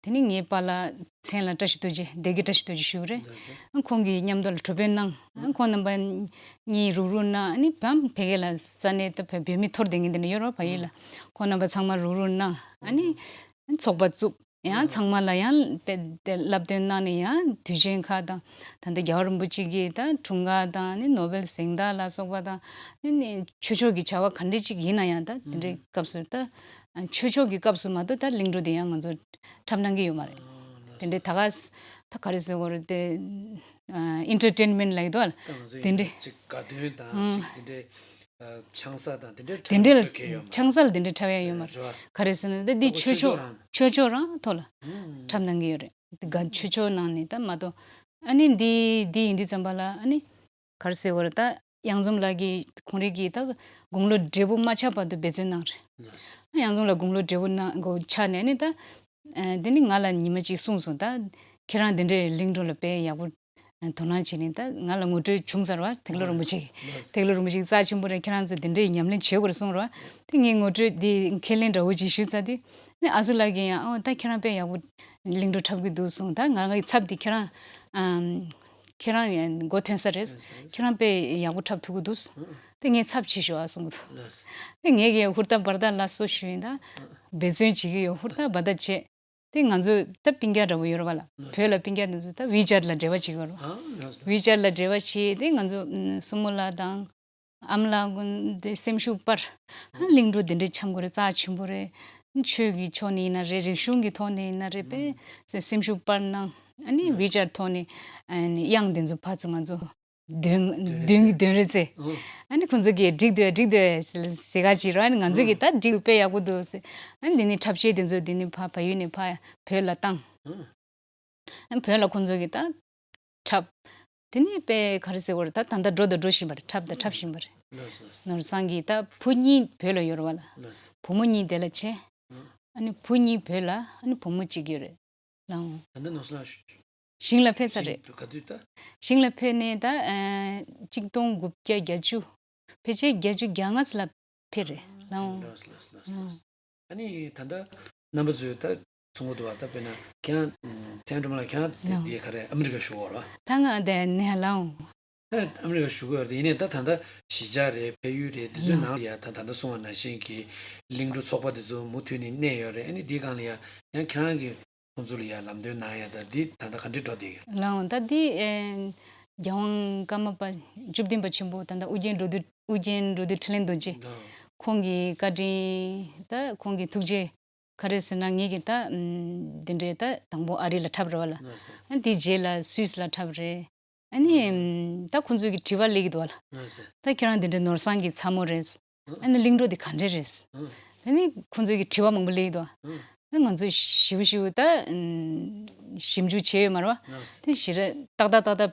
དེ་ནི་ངའི་པཱ་ལགས་མཚན་ལ་བཀྲ་ཤིས་རྡོ་རྗེ། སྡེ་དགེ་བཀྲ་ཤིས་རྡོ་རྗེ་ཞུ་གི་རེད། ཁོང་གིས་མཉམ་དུ་ལ་གྲོས་དཔོན་གནང་། ཁོང་རྣམ་པ་གཉིས་རུག་རུག་གནང་། ཨ་ནི་བམ་ཕ་གི་ལ་ས་གནས་ད་བོད་མི་འཐོར་བསྡད་མཁན་དེ་འདྲ་ཡོད་རེད་བ། བལ་ཡུལ་ལ། ཁོང་རྣམ་པ་ཚང་མ་རུག་རུག་གནང་། ཨ་ནི་ཚོགས་པ་བཙུགས། ཡང་ཚང་མ་ལ་ཡང་དཔེ་དེ་བསླབ་སྟོན་གནང་ནས་ཡང་དུས་ཆེན་ཁག་དང་། ད་ལྟ་རྒྱལ་བ་རིན་པོ་ཆེ་གི་ད་འཁྲུངས་སྐར་དང་ནི་ནོ་བེལ་གཟེངས་རྟགས་ལ་སོགས་པ་དང་ནི་ནི་ཆོས་ཕྱོགས་ཀྱི་བྱ་བ་ག་འདྲ་ཅིག་ཡིན་ན་ཡང་ད་དེ་འདྲའི་སྐབས་སུ་ད་ཆོས་ཕྱོགས་ཀྱི་སྐབས་སུ་མ་གཏོགས་ད་གླིང་བྲོ་དེ་ཡང་ང་ཚོ་འཁྲབ་གནང་གི་ཡོད་མ་རེད། དེ་འདྲའི་ད་ག་ད་ག་རེ་ཟེར་དགོས་རེད་དེ། ཨིན་ཊར་ཊེན་མེན་ཊི་ལབ་ཀྱི་འདུག་བ། ད་ང་ཚོ་དེ་འདྲའི་ཅིག་དགའ་སྟོན་དང་ཅིག་དེ་འདྲའི་ཆང་ས་དང་དེ་འདྲའི་འཁྲབ་ཡ་ཆང་ས་ལ་དེ་འདྲའི་འཁྲབ་ཡ་ཡོད་མ་རེད། ག་རེ་ཟེར་ན་ད་འདི་ཆོས་ཕྱོགས་ཆོས་ཕྱོགས་རང་ཐོག་ལ་འཁྲབ་གནང་གི་ཡོད་རེད། དགའ་ཆོས་ཕྱོགས་ནང་ནས་ད་མ་གཏོགས། ཨ་ནི་འདི་འདི་ཡིན་དུས་ཙམ་པ་ལ་ཨ་ནི་ག་རེ་ཟེར་དགོས་རེད། ད་གཡང་འཛོམས་ལགས་ཀྱིས་ཁོང་རང་གིས་ད་དགུང་ལོ་བགྲེས་པོ་མ་ཆགས་བར་དུ་འབད་བརྩོན་གནང་རེད། གཡང་འཛོམས་ལགས་དགུང་ལོ་བགྲེས་པོ་གནང་དགོས་ཆགས་ནས་ནི་ད། ཨ་དེ་ནི་ང་ལ་ཉི་མ་གཅིག་གསུངས་སོང་། ད་ཁྱེད་རང་འདི་འདྲའི་གླིང་བྲོ་ལ་དཔེ་ཡག་པོ་དོ་སྣང་བྱས་ནས། ད་ང་ལ་ངོ་སྤྲོད་བྱུང་ཚར་བ། ཐེག་ལོ་རིན་པོ་ཆེ་གིས། ཐེག་ལོ་རིན་པོ་ཆེ་གིས་རྩ་ཆེན་པོ་རེད། ཁྱེད་རང་ཚོས་འདི་འདྲའི་ཉམས་ལེན་བྱེད་དགོས་རེད་གསུངས་རེད་བ། དེ་ངས་ངོ་སྤྲོད་འདི་ཁས་ལེན་འདྲ་བོ་ཅིག་ཞུས་ཚར་དུས། ནི་ཨ་སུ་ལགས་ཀྱིས་ཡང་ཨོ་ད་ཁྱེད་རང་དཔེ་ཡག་པོ་གླིང་བྲོ་འཁྲབ་གི་འདུག་གསུངས། ད་ང་ངའི་ཚབ་འདི་ཁྱེད་རང་ཨམ། ཁྱེད་རང་ཡང་མགོ་ཐོན་ས་རེད། ཁྱེད་རང་དཔེ་ཡག་པོ་འཁྲབ་ཐུབ་ཀྱི་འདུག། དེ་ངས་ཚབ་བྱེད་ཤོག་ཨ་གསུངས་གི་འདུག། དེ་ངས་ཀྱི་ཧུར་ཐག་འབར་ཐག་ལ་སོ་ཞུས་ཡིན། ད་འབད་བརྩོན་བྱེད་ཀྱི་ཡོད། ཧུར་ཐག་འབར་ཐག་བྱེད། དེ་ང་ཚོ་ད་སྤུན་ཀྱག་འདྲ་པོ་ཡོད་རེད་བ་ལ། བོད་ལ་སྤུན་ཀྱག་འདི་ཚོ་ད་ཝི་ཅེཊ་ལ་འབྲེལ་བ་བྱེད་ཀྱི་ཡོད་རེད་བ། ཝི་ཅེཊ་ལ་འབྲེལ་བ་བྱེད། དེ་ང་ཚོ་སྲུ་མོ་ལགས་དང་ཨ་མ་ལགས་ཀུན་དེ་སེམས་ཤུགས་སྤར། གླིང་བྲོ་དེ་འདྲའི་འཁྲབ་དགོས་རེད། རྩ་ཆེན་པོ་རེད། ཆོས་ཀྱི་ཕྱོགས་ནས་ཡིན་ན་རེད། རིག་གཞུང་གི་ཐོག་ནས་ཡིན་ན་རེད། དཔེ་སེམས་ཤུགས་སྤར་གནང་། ཨ་ནི་ཝི་ཅེཊ་ཐོག་ནས་ཨ་ནི་གཡང་དེ་ཚོ་ཕར་ཚུར་ང་ཚོ་འདོན་འདོན་འདོན་རེད་ཟེར། ཨ་ནི་ཁོང་ཚོ་གིས་འགྲིག་འདུག་འགྲིག་འདུག་ཟེར་ག་ཅིག་རོ། ཨ་ནི་ང་ཚོ་གིས་ད་འགྲིག་འདུག་དཔེ་ཡག་པོ་འདུག་ཟེར། ཨ་ནི་འདི་ནས་འཁྲབ་ཆས་དེ་ཚོ་འདི་ནས་ཕར་བལ་ཡུལ་ནས་ཕར་བོད་ལ་བཏང་། ཨ་ནི་བོད་ལ་ཁོང་ཚོ་གིས་ད་འཁྲབ། དེ་ནས་དཔེ་ག་རེ་ཟེར་དགོས་རེད། ད་ད་ལྟ་འགྲོ་དང་འགྲོ་བཞིན་པ་རེད། འཁྲབ་དང་འཁྲབ་བཞིན་པ་རེད། ལགས་སོ། ནོར་བཟང་གིས་ད་བུ་གཉིས་བོད་ལ་ཡོད་རེད་བ་ལ། ལགས་སོ། བུ་མོ་གཉིས་དེ་ལ་བྱས། ཨ་ནི་བུ་གཉིས་བོད་ལ། ཨ་ནི་བུ་མོ་གཅིག་ཡོད་རེད། ལའང་། ད་ལྟ་ནོར་བཟང་ཞིང་ལ་ཕེབས་ཚར་རེད། ག་དུས་ད། ཞིང་ལ་ཕེབས་ནས་ད་ཨ་གཅིག་སྟོང་དགུ་བརྒྱ་བརྒྱད་ཅུ། ཕལ་ཆེར་བརྒྱད་ཅུ་གྱ་ལྔ་ཙམ་ལ་ཕེབས་རེད། ལའང་། ལགས་སོ་ལགས་སོ་ལགས་སོ། ཨ་ནི་ད་ལྟ་རྣམ་པ་ཚོས་ད་གསུང་གི་འདུག་བ། ད་དཔེར་ན་ཁྱེད་རང་མཚན་སྒྲོལ་མ་ལགས། ཁྱེད་རང་དེ་ལའང་། དེ་ག་རེ་ཨ་མི་རི་ཀ་བཞུགས་ཡོད་རེད་བ། ད་ང་དེ་ནས་ལའང་། ད་ཨ་མི་རི་ཀ་བཞུགས་ཡོད་རེད། ཡིན་ནའི་ད་ད་ལྟ་གཞིས་ཆགས་རེད། བལ་ཡུལ་རེད། དེ་ཚོའི་ནང་ལ་ཡ་ད་ད་ལྟ་གསུངས་པ་ནང་བཞིན་གྱི་གླིང་བྲོ་ཚོགས་པ་དེ་ཚོ་མུ་མཐུད་ནས་གནས་ཡོད་རེད། ཨ་ནི་དེའི་སྒང་ལ་ཡ་ཡང་ཁྱེད་རང་གིས་ཁོང་ཚོ་ལ་ཡ་ལམ་སྟོན་གནང་ཡ་ད་འདི་ད་ལྟ་ག་འདྲས་འགྲོ་བསྡད་ཡོད། ལའང་། ད་འདི་ཨེ་རྒྱལ་དབང་ཀརྨ་པ་བཅུ་བདུན་པ་ཆེན་པོ། ད་ལྟ་ཨུ་རྒྱན་འགྲོ་འདུལ། ཨུ་རྒྱན་འགྲོ་འདུལ་འཕྲིན་ལས་རྡོ་རྗེ། ལའང་། ཁོང་གི་བཀའ་དྲིན། ད་ཁོང་གི་ཐུགས་རྗེ། ག་རེ་ཟེར་ན་ངེད་ཀྱིས་ད་ཨམ་འདི་འདྲའི་ད་དང་པོ་ཨ་རི་ལ་འཁྲབ་རེད་བ་ལ། ལགས་སོ། ཨ་འདི་རྗེས་ལ་སུད་སི་ལ་འཁྲབ་རེད། ཨ་ནི་ཨམ་ད་ཁོང་ཚོས་ཀྱི་དྲི་བ་སླེབས་ཀྱི་འདུག་བ་ལ། ལགས་སོ། ད་ཁྱེད་རང་འདི་འདྲའི་ནོར་བཟང་གི་ཚ་མོ་རེད། ཨ་ནི་གླིང་བྲོ་འདི་ག་འདྲས་རེད། ཨ་ནི་ཁོང་ཚོས་ཀྱི་དྲི་བ་མང་པོ་སླེབས་ཀྱི་འདུག་བ། ཨ་ད་ང་ཚོས་ཞིབ་ཞིབ་ད་ཨམ་ཞིབ་འཇུག་བྱས་ཡོད་མ་རེད་བ། ལགས་སོ། དེ་ཞེ་དྲག་ཏག་ཏག་ཏག་ཏག་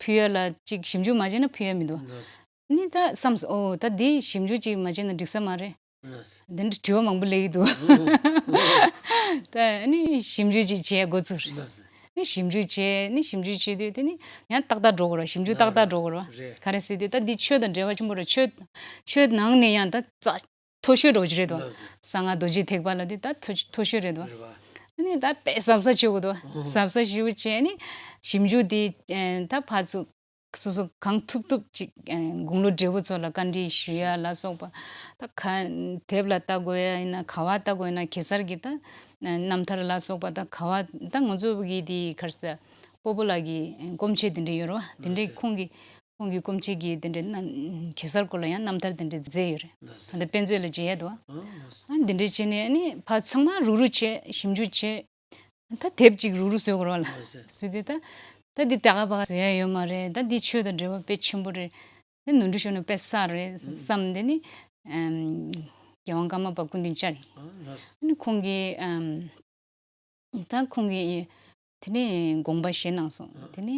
ཕུལ་ཡ་ལ་ཅིག་ཞིབ་འཇུག་མ་བྱས་ན་ཕུལ་ཡ་མི་འདུག། ལགས་སོ། ནི་ད་བསམས་སོང་། ཨོ་ད་འདི་ཞིབ་འཇུག་ཅིག་མ་བྱས་ན་འགྲིག་ས་མ་རེད། ལགས་སོ། འདི་འདྲ་དྲི་བ་མང་པོ་སླེབས་ཀྱི་འདུག། ཨོ་ཨོ། ད་ནི་ཞིབ་འཇུག་ཅིག་བྱེད་དགོས་ཚུལ་རེད། ལགས་སོ། ནི་ཞིབ་འཇུག་བྱས། ནི་ཞིབ་འཇུག་བྱེད་དུས་དེ་ནི་ཡང་ཏག་ཏག་འགྲོ་དགོས་རེད། ཞིབ་འཇུག་ཏག་ཏག་འགྲོ་དགོས་རེད། རེད། ག་རེ་ཟེར་དུས་ད་འདི་ཆོས་དང་འབྲེལ་བ་ཆེན་པོ་རེད། ཆོས་ཆོས་ནང་ནས་ཡང་ད་རྩ་མཐོ་ཤོས་འདྲ་བོ་ཅིག་རེད་དོ། ལགས་སོ། གསང་སྔགས་རྡོ་རྗེ་ཐེག་པ་ལ་དེ་ད་མཐོ་མཐོ་ཤོས་རེད་དོ། རེད་བ། ཨ་ནི་ད་དཔེ་གཟབ་གཟབ་བྱེད་དགོས་དོ། ཨོ། གཟབ་གཟབ་ཞེ་པོ་བྱས་ནི་ཞིབ་འཇུག་དེ་ཨེ་ད་ཕར་ཚུར་སོ་སོ་གང་ཐུབ་ཐུབ་ཅིག་ཨེ་དགུང་ལོ་བགྲེས་པོ་ཚོ་ལ་བཀའ་འདྲི་ཞུ་ཡ་ལ་སོགས་པ། ད་ག་དེབ་ལ་ལྟ་དགོས་ཡ་ཡིན་ན། ག་བ་ལྟ་དགོས་ཡིན་ན། གེ་སར་གྱི་ད་ཨེ་རྣམ་ཐར་ལ་སོགས་པ། ད་ག་བ་ད་ང་ཚོ་གི་དེ་ག་རེ་ཟེར། སྤོ་བོ་ལགས་ཀྱི་ཨེ་སྐོམ་ཆས་དེ་འདྲ་ཡོད་རེད་བ། དེ་འདྲས་ཁོང་གི་ཁོང་གི་སྐོམ་ཆས་ཀྱི་དེ་འདྲའི་རྣམ་གེ་སར་སྐོར་ལ་ཡང་རྣམ་ཐར་དེ་འདྲ་མཛད་ཡོད་རེད། ལགས་སོ། ད་ལྟ་དཔེ་མཛོད་ལ་མཇལ་ཡས་འདུག། ཨ་ལགས་སོ། ཨ་འདི་འདྲ་བྱས་ནས་ཨ་ནི་ཕར་ཚང་མ་རུག་རུག་བྱས། ཞིབ་འཇུག་བྱས། ད་དེབ་ཅིག་རུག་རུག་བཟོ་དགོས་རེད་བ་ལ། ལགས་སོ། བཟོས་དུས་ད་ད་འདི་ད་ག་ཕ་ག་བཟོ་ཡ་ཡོད་མ་རེད། ད་འདི་ཆོས་དང་འབྲེལ་བ་དཔེ་ཆེན་པོ་རེད། ད་ནོར་འཁྲུལ་ཤོར་ན་དཔེ་བསགས་རེད་བསམ། དེ་ནི་ཨམ་རྒྱལ་དབང་ཀརྨ་པ་སྐུ་མདུན་བཅར་ཡིན། ཨ་ལགས་སོ། ཨ་ནི་ཁོང་གིས་ཨམ། ད་ཁོང་གིས་དེ་ནས་དགོངས་པ་བཞེས་གནང་སོང་། ཨ། དེ་ནས་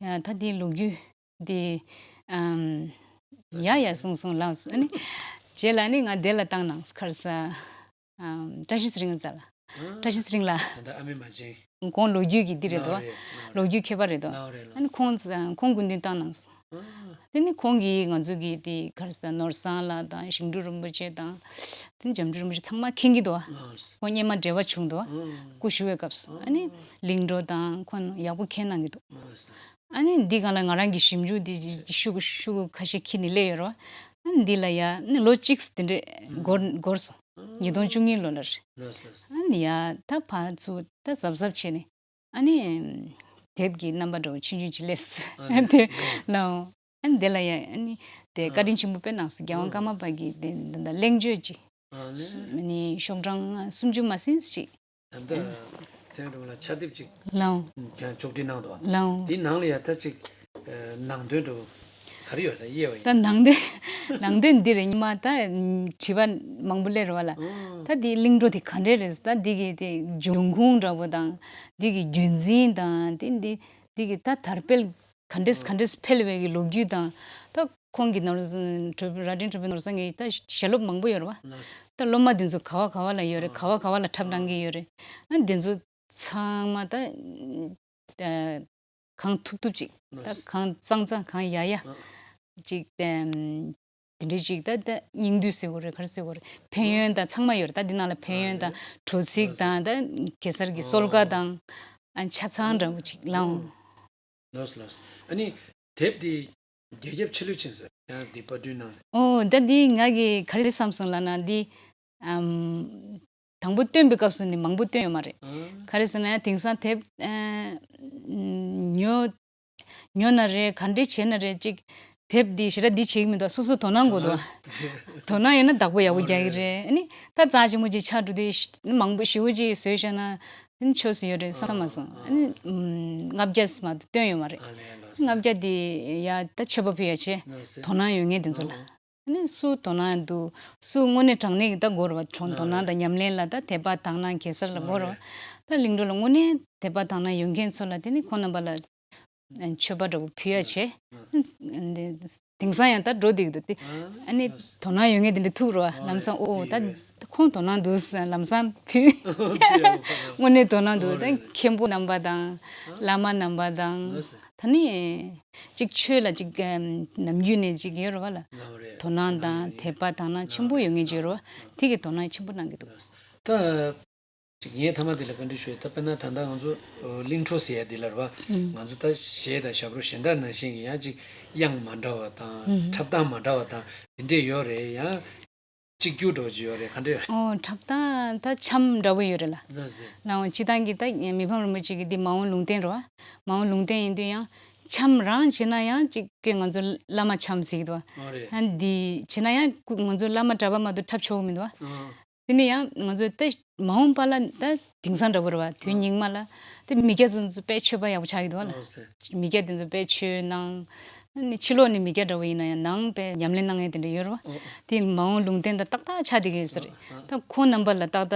ཡ་ད་འདི་ལོ་རྒྱུས་འདི་ཨམ་ཡ་ཡ་གསུངས་སོང་ལགས། ཨ་ནི་རྗེས་ལ་ནི་ང་དེ་ལ་བཏང་གནང་། ག་རེ་ཟེར། ཨམ་བཀྲ་ཤིས་ཚེ་རིང་ལགས་ལ། ཨ། བཀྲ་ཤིས་ཚེ་རིང་ལགས། ད་ལྟ་ཨ་མའི་མ་བྱན། ཁོང་ལོ་རྒྱུས་ཀྱི་འདི་རེད་དོ། ལགས་རེད། ལགས་རེད། ལོ་རྒྱུས་མཁས་པ་རེད་དོ། ལགས་རེད་ལགས། ཨ་ནི་ཁོང་ཁོང་སྐུ་མདུན་བཏང་གནང་སོང་། ཨ། དེ་ནི་ཁོང་གིས་ང་ཚོ་གི་དེ་ག་རེ་ཟེར། ནོར་བཟང་ལགས་དང་ཞིང་འབྲོག་རིན་པོ་ཆེ་དང་། དེ་ནི་འཇམ་དཔལ་རིན་པོ་ཆེ་ཚང་མ་མཁྱེན་གྱི་འདུག་བ། ཨ། ཁོང་སྔོན་མ་འབྲེལ་བ་བྱུང་འདུག་བ། ཨ། སྐུ་བཞུགས་པའི་སྐབས་སུ། ཨ་ནི་གླིང་བྲོ་དང་ཁོང་ཡག་པོ་མཁྱེན་གནང་གི་འདུག། ཨ། ཨ་ནི་འདི་སྒང་ལ་ང་རང་གི་ཞིབ་འཇུག་འདི་ཤུ་གུ་ཤུ་གུ་ཁ་ཤས་འཁྱེར་ནས་སླེབས་ཡོད་རེད་བ། ཨ་ནི་འདི་ལ་ཡ་ནི་ལོ་གཅིག་དེ་འདྲས་འགོར་འགོར་སོང་། ཉིས་སྟོང་བཅུ་གཉིས་ལོ་ལ་རེད། ལགས་སོ་ལགས་སོ། ཨ་ནི་ཡ་ད་ཕར་ཚུར་ད་གཟབ་གཟབ་བྱས་ནས། ཨ་ནི་དེབ་ཀྱི་རྣམ་པ་འདྲ་བོ་ཆུང་ཆུང་ཅིག་སླེབས། ཨ་ནི་དེ་ལའང་། ཨ་ནི་དེ་ལ་ཡ་ཨ་ནི་དེ་བཀའ་དྲིན་ཆེན་པོ་དཔེ་གནང་སོང་། རྒྱལ་དབང་ཀརྨ་པ་གི་དེ་འདི་འདྲ་གླེང་བརྗོད་ཅིག། ཨ་ནི། ཨ་ནི་ཤོག་གྲངས་སུམ་ཅུ་མ་ཟིན་ཅིག། ད་ལྟ་མཚན་སྒྲོལ་མ་ལགས་ཕྱག་དེབ་ཅིག་ལའང་། ཀྱང་ཕྱོགས་སྒྲིག་གནང་འདུག། ལའང་། དེའི་ནང་ལ་ཡ་ད་ཅིག་ནང་དོན་འདྲ་བོ་ག་ ག་རེ་ཡོད་རེད། ད་དབྱེ་བ་ཡིན། ད་ནང་དོན་ནང་དོན་འདི་རེད། ཉི་མ་ད་དྲི་བ་མང་པོ་སླེབས་རེད་བ་ལ། ཨང་། ད་འདི་གླིང་བྲོ་དེ་ག་འདྲས་རེད། ད་འདི་གི་དེ་འབྱུང་ཁུངས་འདྲ་པོ་དང་འདི་གི་རྒྱུན་འཛིན་དང་དེ་འདི་འདི་གི་ད་དར་འཕེལ་ག་འདྲས་ག་འདྲས་འཕེལ་བའི་གི་ལོ་རྒྱུས་དང་། ད་ཁོང་གི་ནོར་ར་སྒྲེང་གྲོགས་པོའི་ནོར་བཟང་གི་ད་ཞལ་སློབ་མང་པོ་ཡོད་རེད་བ། ལགས་སོ། ད་སློབ་མ་དེ་ཚོ་ག་བ་ག་བ་ལ་ཡོད་རེད། ཨང་། ག་བ་ག་བ་ལ་འཁྲབ་གནང་གི་ཡོད་རེད། ཨ་དེ་ཚོ་ཚང་མ་ད་ཨ་གང་ཐུབ་ཐུབ་ཅིག་ད་ལགས་སོ། གང་གཙང་གཙང་གང་ཡག་ཡག་ཨང་། ཅིག་ཨམ་དེ་འདྲའི་ཅིག་ད་ད་སྙིང་བསྡུས་ཟེར་དགོས་རེད། ག་རེ་ཟེར་དགོས་རེད། ཕན་ཡོན་དང་ཚང་མ་ཡོད་རེད། ད་འདི་ནང་ལ་ཕན་ཡོན་དང་ཨ་རེད། དྲོ་ཚིགས་ལགས་སོ། དང་ད་གེ་སར་གྱི་གསོལ་ཁ་ཨོ་དང་ཨ་ཆ་ཚང་འདྲ་པོ་ཅིག་ལའང་། ཨོ། ལགས་སོ་ལགས་སོ། ཨ་ནི་དེབ་འདི་རྒྱ་ཁྱབ་ཆེ་ལོས་ཕྱིན་སོང་། ཡང་འདི་པར་སྐྲུན་གནང་། ཨོ་ད་འདི་ང་གིས་ག་རེ་བསམ་སོང་ལབ་ན་འདི་ཨམ་དང་པོ་བཏོན་པའི་སྐབས་སུ་ནི་མང་པོ་བཏོན་ཡོད་མ་རེད། ཨ། ག་རེ་ཟེར་ན་ཡང་དེང་སང་དེབ་ཨ་ཉོ་ཉོ་ན་རེད། ག་འདྲས་བྱས་ན་རེད། ཅིག་དེབ་འདི་ཞེ་དྲག་འདི་བྱེད་ཀྱི་མི་འདུག་སོ་སོ་དོ་སྣང་དགོས་འདུག་དོ་སྣང་ཡོད་ན་བདག་པོ་ཡག་པོ་རྒྱག་གི་རེད། ཨ་ནི་ད་རྩ་ཆེན་པོ་ཅིག་ཆགས་འགྲོ་དུས་མང་པོ་ཞེ་པོ་ཅིག་བཟོས་བཞག་ན་དེ་ནི་ཆོས་སུ་ཡོད་རེད་བསམ་མ་སོང་། ཨ་ནི་ཨམ་ལྔ་བརྒྱ་མ་གཏོགས་བཏོན་ཡོད་མ་རེད། ཨ་ལས་ལགས་སོ། ལྔ་བརྒྱ་དེ་ཡ་ད་མཆོད་པ་ཕུལ་ཡ་བྱས། ལགས་སོ། དོ་སྣང་ཡོད་མཁན་དེ་ཚོ་ལ། ཨ་ནི་སུ་དོ་སྣང་འདུག་སུ་དངོས་གནས་དྲང་གནས་ཀྱི་ད་དགོས་རེད་བ། དོ་དོ་སྣང་དང་ཉམས་ལེན་ལ་ད་དད་པ་དག་སྣང་གེ་སར་ལ་དགོས་རེད་བ། ད་གླིང་བྲོ་ལ་དངོས་གནས་དད་པ་དག་སྣང་ཡོད་མཁན་ཚོ་ལ་དེ་ནི་ཁོང་རྣམ་པ་ལ་མཆོད་པ་འདྲ་པོ་ཕུལ་ཡ་བྱས། དེང་སང་ཡང་ད་འགྲོ་བསྡད་ཀྱི་འདུག་སྟེ། ཨ་ནི་དོ་སྣང་ཡོད་མཁན་དེ་འདྲ་ཐུག་རོ། ལམ་སང་ཨོ་ད་ཁོང་དོ་སྣང་འདུག་ལམ་སང་ཕུལ། དངོས་གནས་དོ་སྣང་འདུག་ད་མཁན་པོ་རྣམ་པ་དང་བླ་མ་རྣམ་པ་དང་། ད་ནི་ཅིག་ཆོས་ལ་ཅིག་ནམ་རྒྱུན་ནས་ཅིག་ཡོད་རེད་བ་ལ། དོ་སྣང་དང་དད་པ་དག་སྣང་ཆེན་པོ་ཡོད་མཁན་ཅིག་ཡོད་རེད་བ། དེ་གི་དོ་སྣང་ཆེན་པོ་གནང་གི་འདུག་ད་ཅིག་ངས་མཐའ་མ་དེ་ལ་བཀའ་འདྲི་ཞུ་ཡ། ད་དཔེར་ན་ད་ལྟ་ང་ཚོ་གླིང་བྲོ་ཟེར་ཡ་འདི་ལ་རེད་བ། ང་ཚོ་ད་གཞས་དང་ཞབས་བྲོ་གཞན་དག་ནང་བཞིན་གྱི་ཡང་ཅིག་དབྱངས་མ་འདྲ་བ་དང་འཁྲབ་སྟངས་མ་འདྲ་བ་དང་དེ་འདྲས་ཡོད་རེད། ཡང་གཅིག་གྱུར་འདྲ་བོ་ཅིག་ཡོད་རེད། ག་འདྲ་ཡོད་རེད། ཨོ་འཁྲབ་སྟངས་ད་འཆམ་འདྲ་བོ་ཡོད་རེད་ལ། ལགས་སོ། ལའང་སྤྱིར་བཏང་གི་ད་མི་ཕམ་རིན་པོ་ཆེ་གི་འདི་མ་འོངས་ལུང་བསྟན་རེད་བ། མ་འོངས་ལུང་བསྟན་ཡིན་དུས་ཡང་འཆམ་རང་བྱས་ན་ཡང་གཅིག་གི་ང་ཚོ་བླ་མ་འཆམ་ཟེར་གི་འདུག་བ། ཨོ་རེད། ཨ་འདི་བྱས་ན་ཡང་ང་ཚོ་བླ་མ་གྲྭ་པ་མ་གཏོགས་འཁྲབ་ཆོག་གི་མི་འདུག་བ། ཨོ། དེ་ནས་ཡང་ང་ཚོ་ད་མ་འོངས་པ་ལ་ད་དེང་སང་འདྲ་པོ་རེད་བ། དུས་སྙིགས་མ་ལ་དེ་མི་སྐྱ་ཚོ་ཚོ་དཔེ་ཆོས་པ་ཡག་པོ་ཆགས་ཀྱི་འདུག་བ་ལ། ཨོ་ཟེར། མི་སྐྱ་དེ་ཚོ་དཔེ་ཆོས་གནང་། ཨ་ནི་ཕྱི་ལོགས་ནས་མི་སྐྱ་འདྲ་པོ་ཡིན་ན་ཡང་ནང་དཔེ་ཉམས་ལེན་གནང་མཁན་དེ་འདྲ་ཡོད་རེད་བ། ཨོ་ཨོ། དེ་མ་འོངས་ལུང་བསྟན་དང་ཏག་ཏག་ཆགས་བསྡད་ཀྱི་ཡོད་ས་རེད། ཨོ་ཨོ། ད་ཁོང་རྣམ་པ་ལ་ཏག་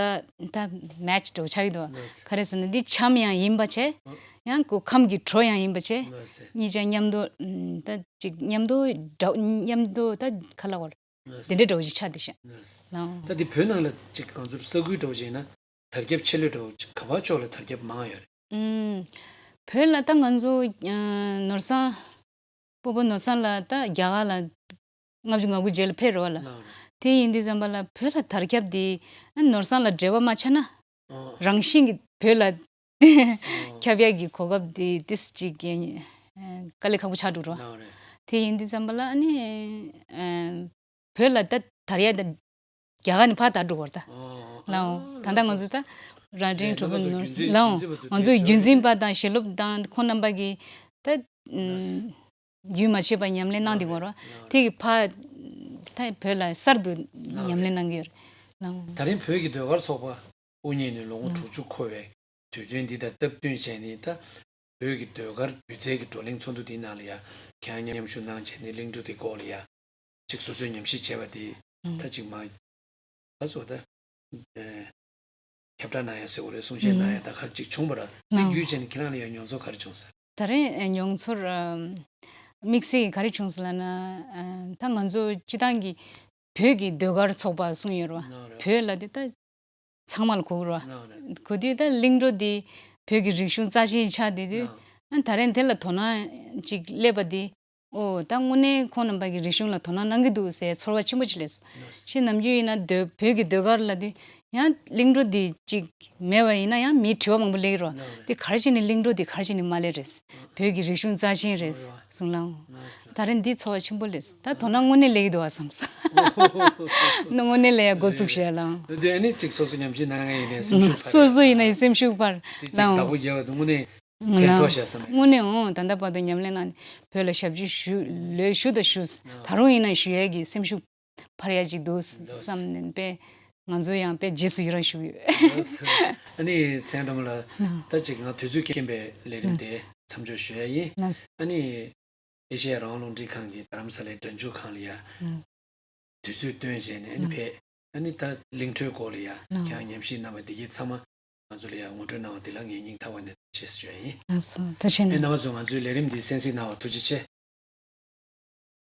ཏག་ད་མེ་ཆི་འདྲ་པོ་ཆགས་ཀྱི་འདུག་བ། ཨོ་ཟེར། ག་རེ་ཟེར་ན་འདི་འཆམ་ཡང་ཡིན་པ་བྱས། ཨོ། ཡང་ཁོ་ཁམས་ཀྱི་བྲོ་ཡང་ཡིན་པ་བྱས། ཨོ་ཟེར། གཉིས་ཆ་མཉམ་དུ་ཨམ་ད་ཅིག་མཉམ་དུ་འདྲ་མཉམ་དུ་ད་ག་ལ་བར། ལགས། དེ་འདྲའི་འདྲ་བོ་ཞིག་ཆགས་བསྡད་ཤག་ལགས། ལའང་། ད་དེ་བོད་ནང་ལ་ཅིག་ང་ཚོར་ས་ཁུལ་འདྲ་བོ་ཞིག་ཡིན་ན་དར་ཁྱབ་ཆེ་ལོས་འདྲ་བོ་ཅིག་ག་བ་ཕྱོགས་ལ་དར་ཁྱབ་མང་ཡོད་རེད། ཨུམ། བོད་ལ་ད་ང་ཚོ་ཨ་ནོར་བཟང་། སྤོ་བོ་ནོར་བཟང་ལགས་ད་རྒྱ་གར་ལ་ལྔ་བཅུ་ང་དགུ་རྗེས་ལ་ཕེབས་རེད་བ་ལ། ལགས་རེད། དེ་ཡིན་དུས་ཙམ་པ་ལ་བོད་ལ་དར་ཁྱབ་དེ་ཨ་ནོར་བཟང་ལ་འབྲེལ་བ་མ་ཆགས་ན། ཨོ། རང་བཞིན་གྱིས་བོད་ལ་ཨོ། ཁྱབ་ཡག་གི་གོ་སྐབས་དེ་ཏིས་ཅིག་གི་ཨ་དཀའ་ལས་ཁག་པོ་ཆགས་འགྲོ་རོ། ལགས་རེད། དེ་ཡིན་དུས་ཙམ་པ་ལ་ཨ་ནི་ཨ་བོད་ལ་ད་དར་ཡག་ད་རྒྱ་གར་ནས་ཕར་དར་འགྲོ་བར་ད། ཨོ། ལའང་ད་ལྟ་ང་ཚོ་ད་རྭ་སྒྲེང་གྲོགས་པོ་ནོར་བཟང་ལའང་ང་ཚོའི་རྒྱུན་འཛིན་པ་དང་ཞལ་སློབ་དང་ཁོང་རྣམ་པ་གི་ད། རྒྱུན་མ་ཆད་པར་ཉམས་ལེན་གནང་བསྡད་ཡོད་རེད། དེ་གི་ཕར་ད་བོད་ལ་གསར་དུ་ཉམས་ལེན་གནང་གི་ཡོད་རེད། ད་རིང་བོད་ཀྱི་ཟློས་གར་ཚོགས་པ་དབུ་བརྙེས་ནས་ལོ་ངོ་དྲུག་ཅུ་འཁོར་བའི་དུས་སྟོན་འདི་དང་སྟབས་བསྟུན་བྱས་ནས་ད་བོད་ཀྱི་ཟློས་གར་སྒྱུ་རྩལ་གྱི་བགྲོ་གླེང་ཚོགས་འདུ་འདིའི་ནང་ལ་ཡ་ཁྱེད་རང་མཉམ་ཞུགས་གནང་བྱས་ནས་གླིང་བྲོ་འདི་སྐོར་ལ་ཡ་ཅིག་སོ་སོས་ཉམས་ཞིབ་བྱས་པ་དེ་ད་ཅིག་མ་ད་སོ་ད། ཁྱབ་བསྒྲགས་གནང་ཡ་ཟེར་བ་རེད། གསུང་བཤད་གནང་ཡ་ད་ག་ཅིག་བྱུང་བ་ར། དེ་བརྒྱུད་བྱས་ནས་ཁྱེད་རང་ལ་ཡང་མྱོང་ཚོར་ག་རེ་བྱུང་ཟེར། ད་རེས་མྱོང་ཚོར་དམིགས་བསལ་གྱི་ག་རེ་བྱུང་ཟེར་ལབ་ན། ད་ང་ཚོ་སྤྱི་བཏང་གི་བོད་ཀྱི་ཟློས་གར་ཚོགས་པ་གསུངས་ཡོད་རེད་བ། བོད་ལ་དེ་ད་ཚང་མ་ལ་གོ་གི་རེད་བ། གོ་དུས་ད་གླིང་བྲོ་འདི་བོད་ཀྱི་རིག་གཞུང་རྩ་ཆེན་ཆགས་བསྡད་དུས། ད་རེས་དེ་ལ་དོ་སྣང་ཅིག་སླེབས་པ་འདི། ཨོ་ད་དངོས་གནས་ཁོང་རྣམ་པ་གི་རིག་གཞུང་ལ་དོ་སྣང་གནང་གི་འདུག་ཟེར་ཚོར་བ་ཆེན་པོ་ཅིག་སླེབས་སོང་། ཞེས་ནམ་རྒྱུན་ཡིན་ན་ཟློས་བོད་ཀྱི་ཟློས་གར་ལབ་དུས་ཡང་གླིང་བྲོ་འདི་ཅིག་མེད་པ་ཡིན་ན་ཡང་མིའི་དྲི་བ་མང་པོ་སླེབས་ཀྱི་རེད་བ། འདི་ག་རེ་བྱས་ནས་གླིང་བྲོ་འདི་ག་རེ་བྱས་ནས་མ་སླེབས་རེད། བོད་ཀྱི་རིག་གཞུང་རྩ་ཆེན་རེད་གསུངས་ལ། ད་རེས་འདི་ཚོར་བ་ཆེན་པོ་སླེབས་སོང་། ད་དོ་སྣང་དངོས་གནས་སླེབས་ཀྱི་འདུག་བ་བསམ་སོང་། དངོས་གནས་སླེབས་ཡ་འགོ་བཙུགས་ཤག་ལ། འདི་ཨ་ནི་ཅིག་སོ་སོ་ཉམས་ཞིབ་གནང་མཁན་ཡིན་ནའི་སེམས་ཤུགས་འཕར། སོ་སོ་ཡིན་ནའི་སེམས་ཤུགས་འཕར། དེ་ཅིག་ལའང་བདག་པོ་རྒྱབ་པ་དེ་དངོས་གནས། ཕན་ཐོགས་ཤག་བསམ་ཡོད། དངོས་གནས་འོང་ད་ལྟ་བར་དུ་ཉམས་ལེན་གནང་ནས་བོད་ལ་ཞབས་ཕྱི་ཞུ་ལོས་ཞུ་དང་ཞུ། ད་རུང་ཡིན་ན་ཞུ་ཡས་ཀྱི་སེམས་ཤུགས་འཕར་ཡ་ཅིག་འདུག་བསམ་ནས་པས་ང་ཚོ་ཡང་པས་རྗེས་སུ་ཡི་རང་ཞུ་གི་ཡོད། ཨ་ནི་མཚན་སྒྲོལ་མ་ལགས། ད་ཅིག་ང་དུས་ཚོད་རྐྱེན་པས་ལས་རིམ་དེ་མཚམས་འཇོག་ཞུ་ཡ་ཡིན། ཨ་ནི་ ཨེ་ཤེ་ཡ་རང་དབང་རླུང་འཕྲིན་ཁང་གི་རྡ་རམ་ས་ལའི་སྒྲ་འཇུག་ཁང་ལ་ཡ་ཨང་། དུས་ཚོད་བཏོན་བྱས་ནས་ཨ་ནི་ཨང་། ཕེབས། ཨ་ནི་ད་གླིང་ཕྲན་སྐོར་ལ་ཡ་ཨང་། ཁྱེད་རང་ཉམས་ཞིབ་གནང་བ་དེ་གའི་ཚང་མ་ང་ཚོ་ལ་ཡ་ངོ་སྤྲོད་གནང་བ་དེ་ལ་ངས་སྙིང་ཐག་པ་ནས་ཐུགས་རྗེ་ཆེ་ཞུ་ཡ་ཡིན། ལགས་སོ། ཐུགས་རྗེ་ཨེ་གནང་། རྣམ་པ་ཚོ་ང་ཚོའི་ལས་རིམ་འདི་གསན་གཟིགས་གནང་བར་ཐུགས་རྗེ་ཆེ།